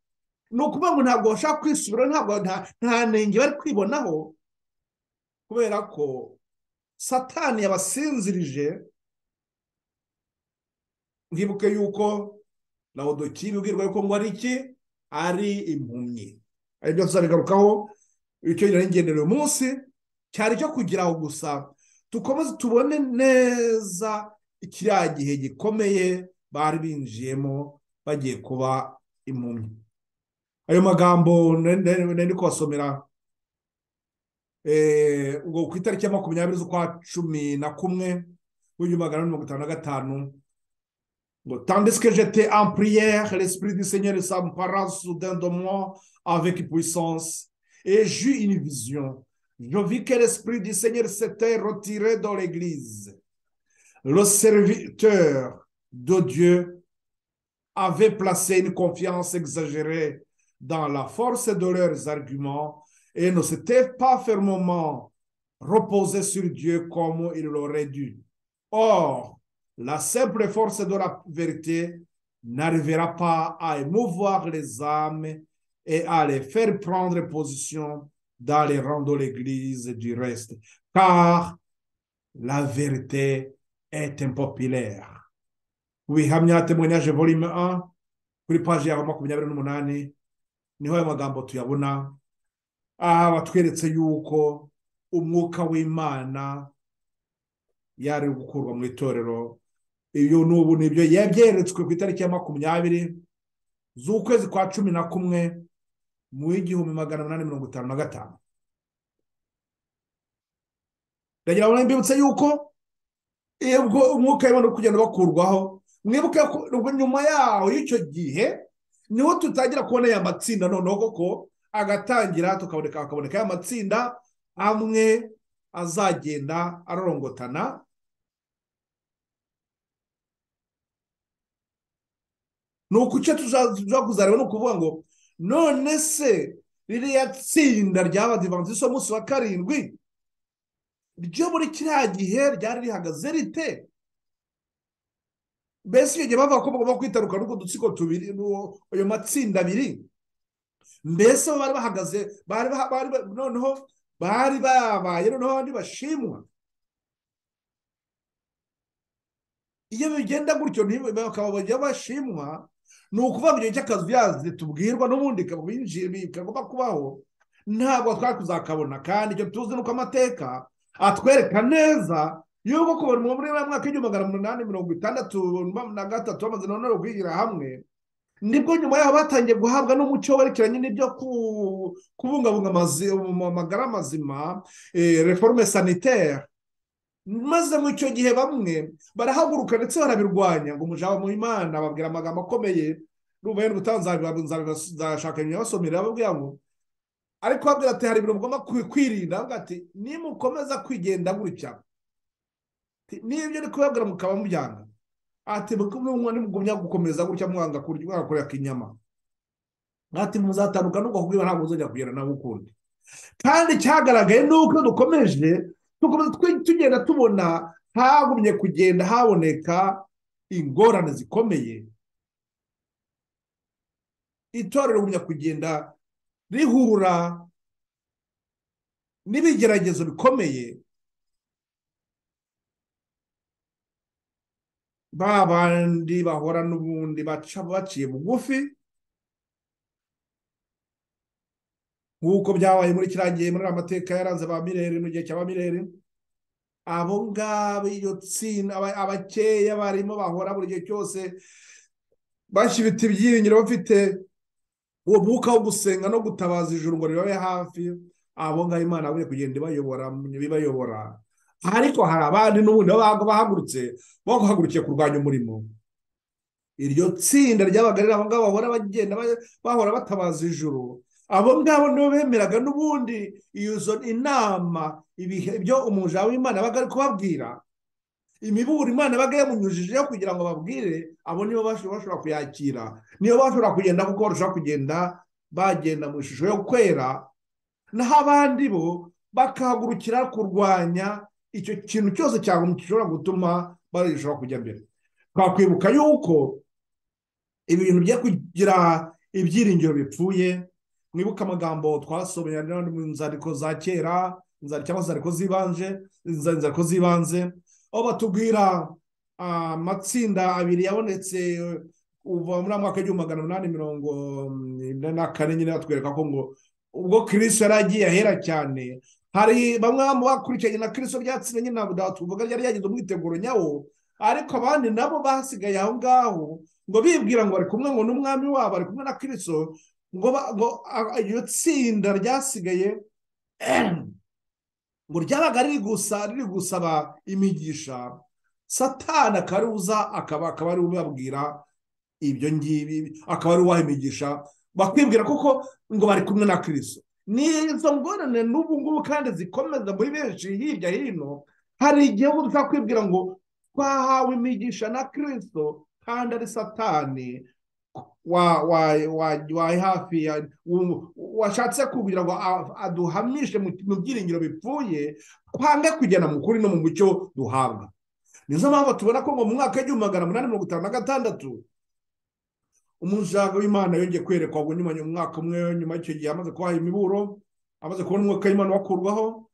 ni ukuvuga ngo ntabwo bashaka kwisubira, ntabwo nta nenge bari kwibonaho, kubera ko Satani yabasinzirije. Mwibuke yuko Lawodikiya ibwirwa yuko ngo ari iki? Ari impumyi. Aribyo tuzabigarukaho. Icyo ngenera uyu munsi cyari cyo kugira aho gusa dukomeze tubone neza kiriya gihe gikomeye bari binjiyemo bagiye kuba impumyi. Ayo magambo nari kubasomera ubwo ku itariki ya 20 z'ukwa 11 w'1455, tandis que j'étais en prière, l'Esprit du Seigneur s'empara soudain de moi avec puissance, et j'eus une vision. Je vis que l'Esprit du Seigneur s'était retiré dans l'Église. Le serviteur de Dieu avait placé une confiance exagérée dans la force de leurs arguments et ne s'était pas fermement reposé sur Dieu comme il l'aurait dû. Or, la simple force de la vérité n'arrivera pas à émouvoir les âmes et à les faire prendre position dans les rangs de l'Église du reste, car la vérité est impopulaire. Wihamya témoignage volume 1, kuri page ya 28, niho ayo magambo tuyabona. Aha batweretse yuko umwuka w'Imana yari gukurwa mu itorero. Iyo n'ubu nibyo yabyeretswe ku itariki ya 20 z'ukwezi kwa 11 mu 1855. Ndagira ngo mbibutse yuko ubwo umwuka w'Imana uri kugenda bakurwaho, mwibuke ko nyuma yaho y'icyo gihe niho tutangira kubona ya matsinda noneho koko agatangira, tukaboneka akaboneka ya matsinda amwe azagenda arorongotana. Nuko icyo tuza kuzareba ni ukuvuga ngo none se ririya tsinda ry'Abadivantisiti umunsi wa 7 ryo muri kiriya gihe ryari rihagaze rite? Mbese icyo gihe bavuga ko bagomba kwitandukana n'utwo dutsiko tubiri, ayo matsinda abiri, mbese bo bari bahagaze, bari noneho bari babaye noneho abandi bashimwa. Iyo bigenda gutyo bakaba bajya bashimwa, ni ukuvuga ngo igihe cy'akazuyazi tubwirwa n'ubundi kagomba kubaho, ntabwo twari kuzakabona. Kandi icyo tuzi nuko amateka atwereka neza yuko kubona muri mwaka w'1863 bamaze noneho kwigira hamwe, nibwo nyuma yaho batangiye guhabwa n'umucyo werekeranye n'ibyo kubungabunga amagara mazima, reforme sanitaire. Maze mu icyo gihe bamwe barahaguruka ndetse barabirwanya, ngo umujaba mu Imana babwira amagambo akomeye, n'ubu nzashaka ibasomera babwira ngo, ariko babwira ati hari ibintu mugomba kwirinda, bavuga ati nimukomeza kwigenda gutya, n'ibyo ndi kubabwira mukaba mubyanga, ati nimugumya gukomeza gutya mwanga kurya inyama, ati muzatandukana n'ubwoko bw'Imana, ntabwo muzongera kugera nabo ukundi. Kandi cyagaragaye nuko dukomeje tugenda tubona hagumye kugenda haboneka ingorane zikomeye. Itorero rigumya kugenda rihura n'ibigeragezo bikomeye, ba bandi bahora n'ubundi baciye bugufi, nk'uko byabaye muri kiriya gihe muri amateka yaranze ba Mireri mu gihe cya ba Mireri. Abo ngabo iyo tsinda abakeya barimo bahora buri gihe cyose bashyira ibyiringiro, bafite uwo mwuka wo gusenga no gutabaza ijuru ngo ribabe hafi. Abo ngabo Imana yaguye kugenda ibayobora. Ariko hari abandi n'ubundi bahagurutse bahagurukiye kurwanya umurimo. Iryo tsinda ryabaga riri abo ngabo bahora bagenda bahora batabaza ijuru, abo ngabo nibo bemeraga n'ubundi izo inama, ibyo umuja w'Imana yabaga ari kubabwira, imiburo Imana yabaga yamunyujijeho kugira ngo babwire, abo nibo bashobora kuyakira, nibo bashobora kugenda kuko barushaho kugenda bagenda mu ishusho yo kwera. Naho abandi bo bakahagurukira kurwanya icyo kintu cyose gishobora gutuma barushaho kujya mbere. Twakwibuka yuko ibintu byo kugira ibyiringiro bipfuye, mwibuka amagambo twasomye mu nzandiko za kera, cyangwa inzandiko z'ibanze, aho batubwira amatsinda abiri yabonetse uva muri mwaka w'1844. Nyine batwereka ko ngo ubwo Kristo yari agiye ahera cyane, hari bamwe bakurikiranye na Kristo byatsinze nyine, ntabwo tuvuga yari yagize umwiteguro nyawo, ariko abandi nabo basigaye aho ngaho ngo bibwira ngo bari kumwe ngo n'umwami wabo, bari kumwe na Kristo, ngo iryo tsinda ryasigaye ngo ryabaga riri gusaba imigisha. Satani akaruza akaba ari ubabwira ibyo ngibi, akaba ari ubaha imigisha, bakwibwira kuko ngo bari kumwe na Kristo. Nizo ngorane n'ubu ngubu kandi zikomeza muri benshi hirya hino. Hari igihe dushobora kwibwira ngo twahawe imigisha na Kristo, kandi ari Satani wa hafi washatse kugira ngo aduhamishe mu byiringiro bipfuye, twange kugenda mu kuri no mu mucyo duhabwa. Nizo mpamvu tubona ko ngo mu mwaka w'1856 umujaga w'Imana yongeye kwerekwa, ubwo nyuma y'umwaka umwe nyuma y'icyo gihe amaze kubaha imiburo, amaze kubona umwuka w'Imana wakurwaho,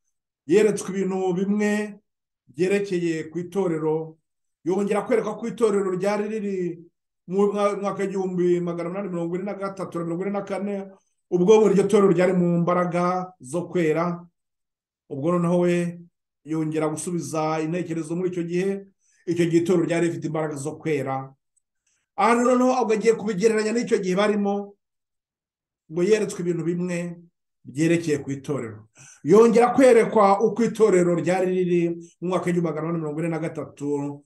yeretswe ibintu bimwe byerekeye ku itorero. Yongera kwerekwa ku itorero ryari riri mu mwaka w'1843 na 44, ubwo iryo torero ryari mu mbaraga zo kwera. Ubwo noneho we yongera gusubiza intekerezo muri icyo gihe, icyo gihe itorero ryari rifite imbaraga zo kwera. Aha noneho ubwo agiye kubigereranya n'icyo gihe barimo, ngo yeretswe ibintu bimwe byerekeye ku itorero. Yongera kwerekwa uko itorero ryari riri mu mwaka w'1843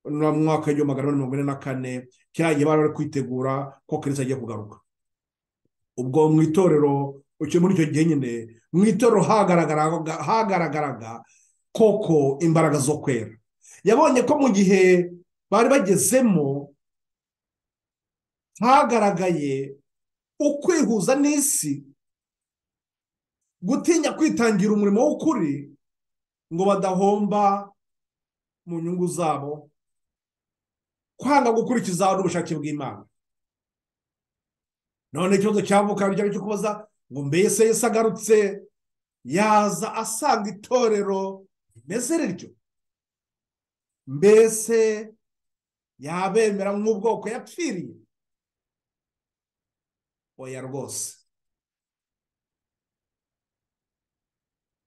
no mu mwaka w'1844, kiriya gihe bari bari kwitegura ko Kristo agiye kugaruka. Ubwo mu itorero muri icyo gihe nyine mu itorero hagaragaraga koko imbaraga zo kwera. Yabonye ko mu gihe bari bagezemo hagaragaye ukwihuza n'isi, gutinya kwitangira umurimo w'ukuri ngo badahomba mu nyungu zabo, kwanga gukurikiza n'ubushake bw'Imana. None ikibazo cyavuka cyo kubaza ngo mbese Yesu agarutse yaza asanga itorero rimeze rityo? Mbese yabemera nk'ubwoko yapfiriye? Oya rwose.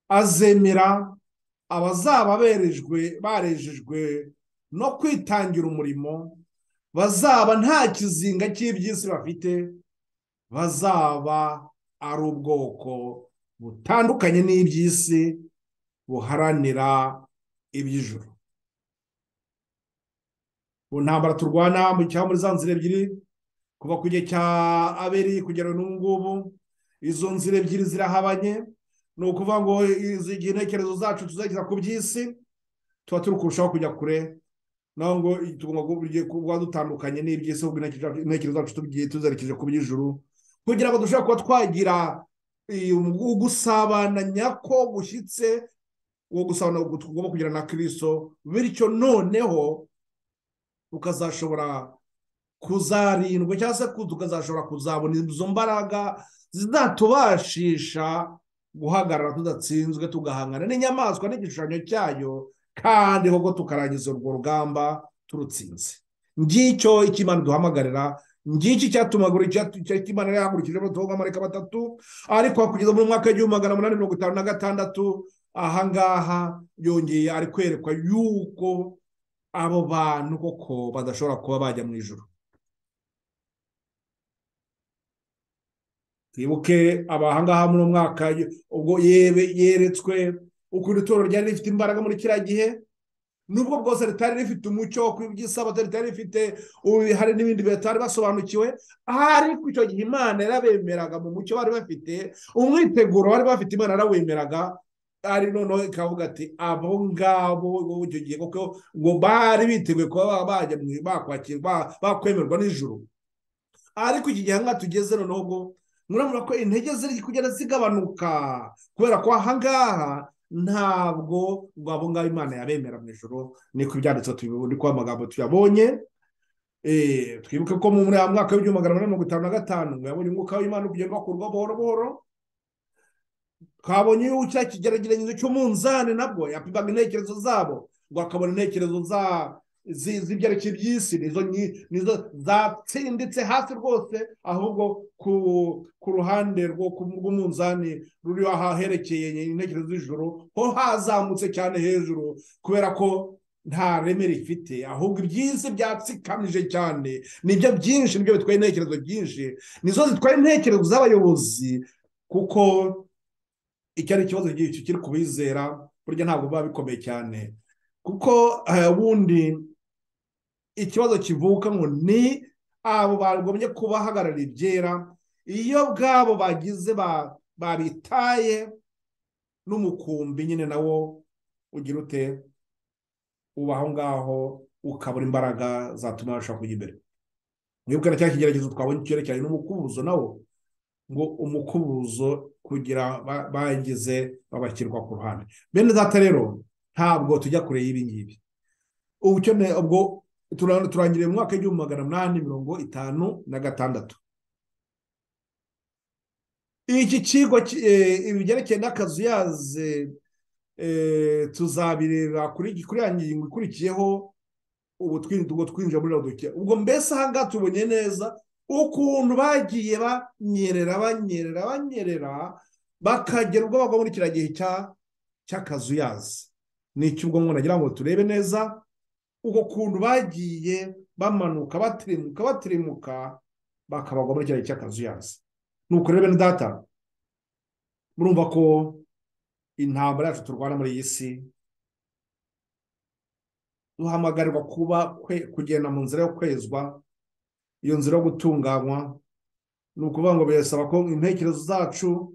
Azemera abazaba barejejwe no kwitangira umurimo, bazaba nta kizinga cy'iby'isi bafite, bazaba ari ubwoko butandukanye n'iby'isi, buharanira iby'ijuru. Mu ntambara turwana cyangwa muri za nzira ebyiri, kuva ku gihe cya Abeli kugera n'ubu ngubu, izo nzira ebyiri zirahabanye. Ni ukuvuga ngo izi intekerezo zacu tuzageza ku by'isi, tuba turi kurushaho kujya kure, naho ngo tugomba kuba dutandukanye n'iby'isi, ahubwo intekerezo zacu tuzerekeje ku by'ijuru, kugira ngo dushobore kuba twagira ugusabana nyako gushyitse, uwo gusabana tugomba kugira na Kristo, bityo noneho ukazashobora kuzarindwa cyangwa se tukazashobora kuzabona izo mbaraga zizatubashisha guhagarara tudatsinzwe, tugahangana n'inyamaswa n'igishushanyo cyayo, kandi koko tukarangiza urwo rugamba turutsinze. Ngicyo icyo Imana duhamagarira, ngiki cyatumagura icyo Imana yahagurukije abamarayika batatu. Ariko kugeza mu mwaka w'1856, ahangaha yongeye ari kwerekwa yuko abo bantu koko badashobora kuba bajya mu ijuru. Twibuke abahangaha muri mwaka ubwo yeretswe ukuntu itorero ryari rifite imbaraga muri kiriya gihe, nubwo bwose ritari rifite umucyo ku iby'isabato, ritari rifite, hari n'ibindi batari basobanukiwe, ariko icyo gihe Imana yarabemeraga mu mucyo bari bafite, umwiteguro bari bafite Imana yarawemeraga. Ari noneho ikavuga ati abo ngabo icyo gihe koko ngo bari biteguye kuba bajya bakwakirwa, bakwemerwa n'ijuru. Ariko iki gihe ahangaha tugeze noneho ubwo murabona ko intege ziri kugenda zigabanuka, kubera ko ahangaha ntabwo ngo abo ngabo Imana yabemera mu ijuru. Niko ibyanditse, niko amagambo tuyabonye. Twibuke ko muri ya mwaka w'1855 ngo yabonye umwuka w'Imana kugenda bakurwa buhoro buhoro. Twabonye yuko cya kigeragezo cy'umunzani nabwo yapimaga intekerezo zabo, ngo akabona intekerezo z'ibyerekeye iby'isi nizo zatsinditse hasi rwose, ahubwo ku ruhande rw'umunzani ruri ahaherekeye intekerezo z'ijuru ho hazamutse cyane hejuru, kubera ko nta reme rifite, ahubwo iby'isi byatsikamije cyane, nibyo byinshi, nibyo bitwaye intekerezo byinshi, nizo zitwaye intekerezo z'abayobozi. Kuko icyo ari ikibazo kiri kubizera burya ntabwo biba bikomeye cyane, kuko ubundi ikibazo kivuka ngo ni abo bagombye kubahagarara ibyera, iyo bwabo bagize babitaye n'umukumbi nyine nawo ugira ute, uba aho ngaho ukabura imbaraga zatuma bashobora kujya imbere. Mwibuke na cya kigeragezo twabonye cyerekeranye n'umukubuzo, nawo ngo umukubuzo kugira bagize babashyirwa ku ruhande. Bene data rero ntabwo tujya kure y'ibi ngibi. Ubwo turangiriye mu mwaka w'1856. Iki kigo ibi byerekeye n'akazuyaze tuzabireba kuri ya ngingo ikurikiyeho. Ubu twinjira muri Laodikiya. Ubwo mbese aha ngaha tubonye neza ukuntu bagiye banyerera banyerera banyerera bakagera ubwo bagwa muri kiriya gihe cy'akazuyazi. Ni icy'ubwo nagira ngo turebe neza uko kuntu bagiye bamanuka batirimuka batirimuka bakabagwa muri kiriya gihe cy'akazuyazi. Nuko rero bene data, murumva ko intambara yacu turwana muri iyi si, duhamagarirwa kuba kugenda mu nzira yo kwezwa, iyo nzira yo gutunganywa. Ni ukuvuga ngo birasaba ko intekerezo zacu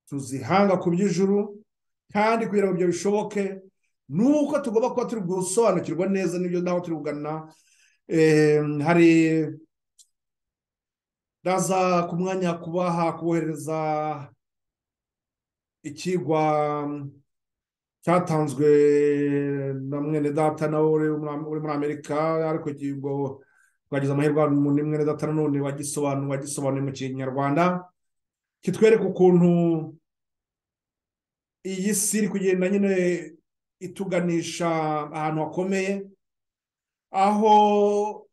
tuzihanga ku by'ijuru, kandi kugira ngo ibyo bishoboke nuko tugomba kuba turi gusobanukirwa neza n'ibyo naho turi kugana. Hari ndaza ku mwanya kubaha kubohereza ikigwa cyatanzwe na mwene data nawe uri muri Amerika, ariko ubwo twagize amahirwe ni mwene data nanone wagisobanuye mu Kinyarwanda, kitwereka ukuntu iyi si iri kugenda nyine ituganisha ahantu hakomeye, aho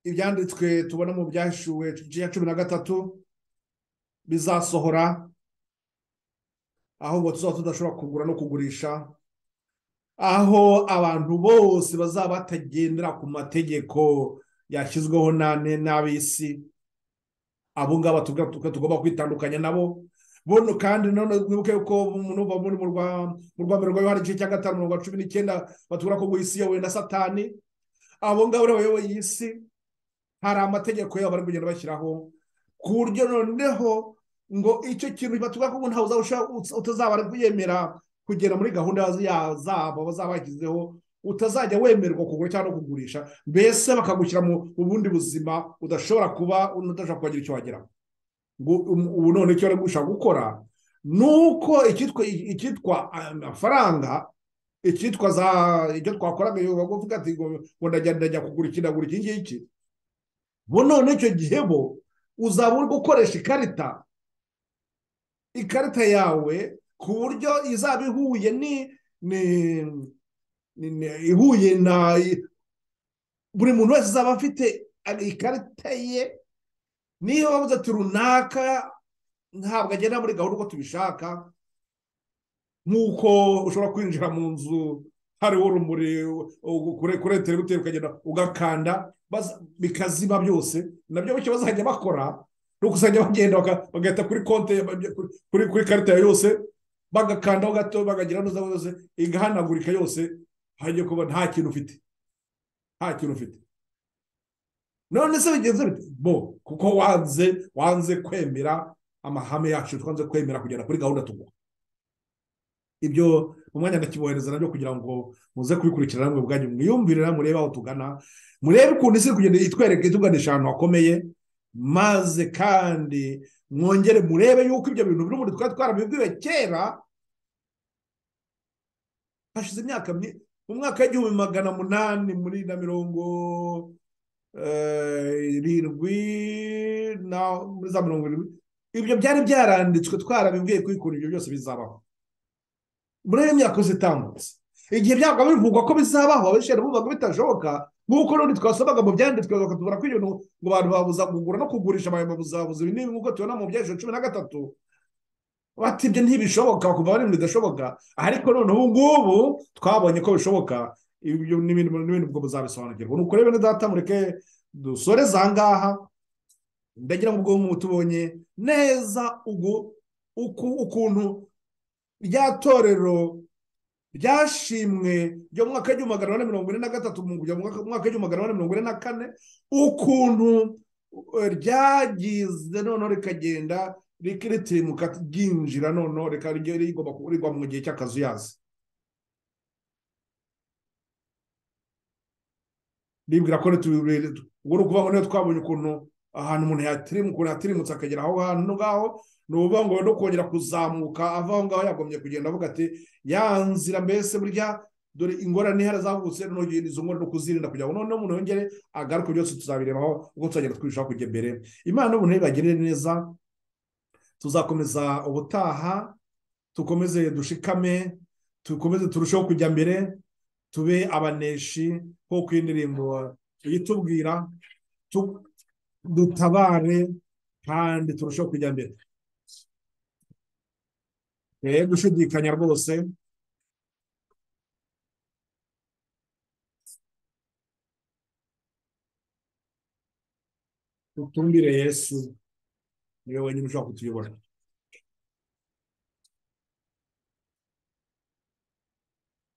ibyanditswe tubona mu Byahishuwe igice cya 13 bizasohora, aho ngo tuzaba tudashobora kugura no kugurisha, aho abantu bose bazaba batagendera ku mategeko yashyizweho n'ab'isi. Abo ngabo tugomba kwitandukanya nabo bono. Kandi none mwibuke ko mu rwa mbere rwa Yohana igice cya 5 umurongo wa 19 batubwira ko isi yobowe na Satani. Abo ngabo bayoboye isi, hari amategeko yabo bari kugenda bashyiraho, ku buryo noneho ngo icyo kintu batubwira ko ntawe utazaba ari kuyemera kugera muri gahunda zabo bazaba bashyizeho, utazajya wemererwa kugura cyangwa no kugurisha, mbese bakagushyira mu bundi buzima udashobora kuba udashobora kugira icyo wageraho. Ubu none icyo bari gushaka gukora ni uko icyitwa amafaranga, Icyitwa za ibyo twakoraga bavuga ati ngo ndajya kugura iki ndagura iki ngiki. Bo none icyo gihe bo uzaba uri gukoresha ikarita yawe ku buryo izaba ihuye ihuye na buri muntu wese azaba afite ikarita ye. Niyo bavuze ati runaka ntabwo agenda muri gahunda uko tubishaka, nk'uko ushobora kwinjira mu nzu hariho urumuri kuri interineti ukagenda ugakanda bikazima byose, nabyo bityo bazajya bakora ni ukuzajya bagenda bagahita kuri konti kuri karita yose bagakandaho gato bakagira neza yose igahanagurika yose, hajya kuba nta kintu ufite, nta kintu ufite. None se bigenze bite? Bo kuko wanze kwemera amahame yacu, twanze kwemera kugera kuri gahunda tuguha. Ibyo umwanya ndakibohereza nabyo kugira ngo muze kubikurikirana namwe ubwanyu, mwiyumvire murebe aho tugana, murebe ukuntu isi kugenda itwereka ituganisha ahantu hakomeye, maze kandi mwongere murebe yuko ibyo bintu biri muri twari twarabibwiwe kera hashize imyaka mu mwaka w'1870 na muri za 70, ibyo byari byaranditswe twarabibwiye ko ukuntu ibyo byose bizabaho. Muri iyo myaka zitambutse igihe byabaga bivugwa ko bizabaho, abishera bumvaga bitashoboka, nk'uko n'undi twasomaga mu byanditswe bakatubwira ko ibintu ngo abantu babuza kugura no kugurisha, babuza ibi n'ibi, nk'uko tubona mu byanditswe 13, bati ibyo ntibishoboka, bakumva ari ibintu bidashoboka. Ariko none ubu ngubu twabonye ko bishoboka, ibyo n'ibindi n'ibindi ubwo muzabisobanukirwa. Nuko rero bene data mureke dusoreze aha ngaha. Ndagira ngo ubwo tubonye neza ukuntu rya torero ryashimwe ryo mu mwaka w'1443 mu mwaka w'1444, ukuntu ryagize noneho rikagenda rikiritimuka ryinjira noneho rigomba kuburirwa mu gihe cy'akazuyazi. Nibwira ko ubwo ukuvuga ngo niyo twabonye ukuntu ahantu umuntu yatirimutse akagera aho hantu ngaho, ni ukuvuga ngo no kongera kuzamuka ava aho ngaho yagombye kugenda avuga ati ya nzira mbese burya dore ingorane harazavutse, izo ngorane no kuzirinda kugira ngo noneho umuntu yongere agaruke. Byose tuzabirebaho uko tuzagenda twirushaho kujya imbere. Imana n'ubuntu ibagirire neza. Tuzakomeza ubutaha, tukomeze dushikame, tukomeze turusheho kujya mbere, tube abaneshi nk'uko indirimbo itubwira, dutabare kandi turusheho kujya mbere. Gushidikanya rwose. Tutumbire Yesu, niwe wenyine ushobora kutuyobora.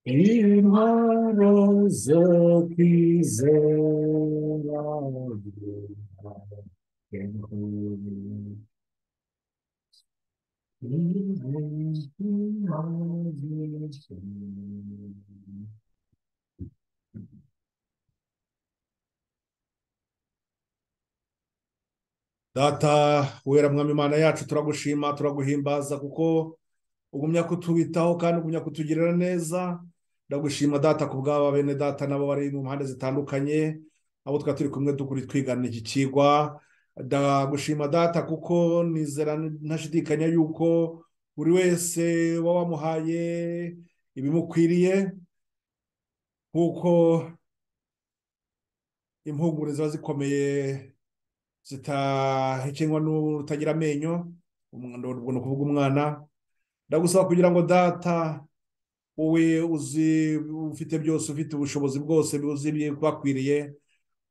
Intwaro zo kwizera Data wera mwami Imana yacu, turagushima turaguhimbaza kuko ugumya kutubitaho kandi ugumya kutugirira neza. Ndagushima Data ku bw'aba bene data nabo bari mu mpande zitandukanye, abo twari turi kumwe dukuri twigana iki kigwa. Ndagushima Data kuko nizera ntashidikanya yuko buri wese wamuhaye ibimukwiriye, kuko impugure ziba zikomeye zitahekenywa n'utagira amenyo, ubwo ni ukuvuga umwana. Ndagusaba kugira ngo Data wowe uzi ufite byose, ufite ubushobozi bwose, uzi ibibakwiriye,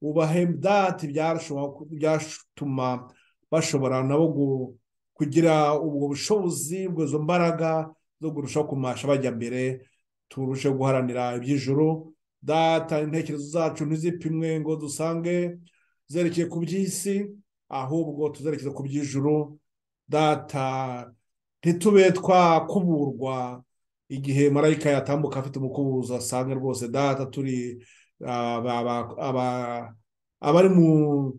ubahe Data ibyatuma bashobora nabo kugira ubwo bushobozi, ubwo mbaraga zo kurushaho kumasha bajya mbere, turusheho guharanira iby'ijuru. Data intekerezo zacu ntizipimwe ngo dusange zerekeye ku by'isi, ahubwo tuzerekeze ku by'ijuru. Data ntitube twakuburwa igihe marayika yatambuka afite umukubuzo, asange rwose Data turi abari mu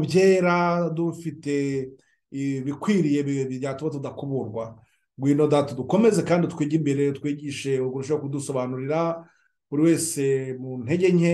byera, dufite ibikwiriye byatuma tudakuburwa. Ngwino Data, dukomeze kandi twige imbere, twigishe, urusheho kudusobanurira buri wese mu ntege nke.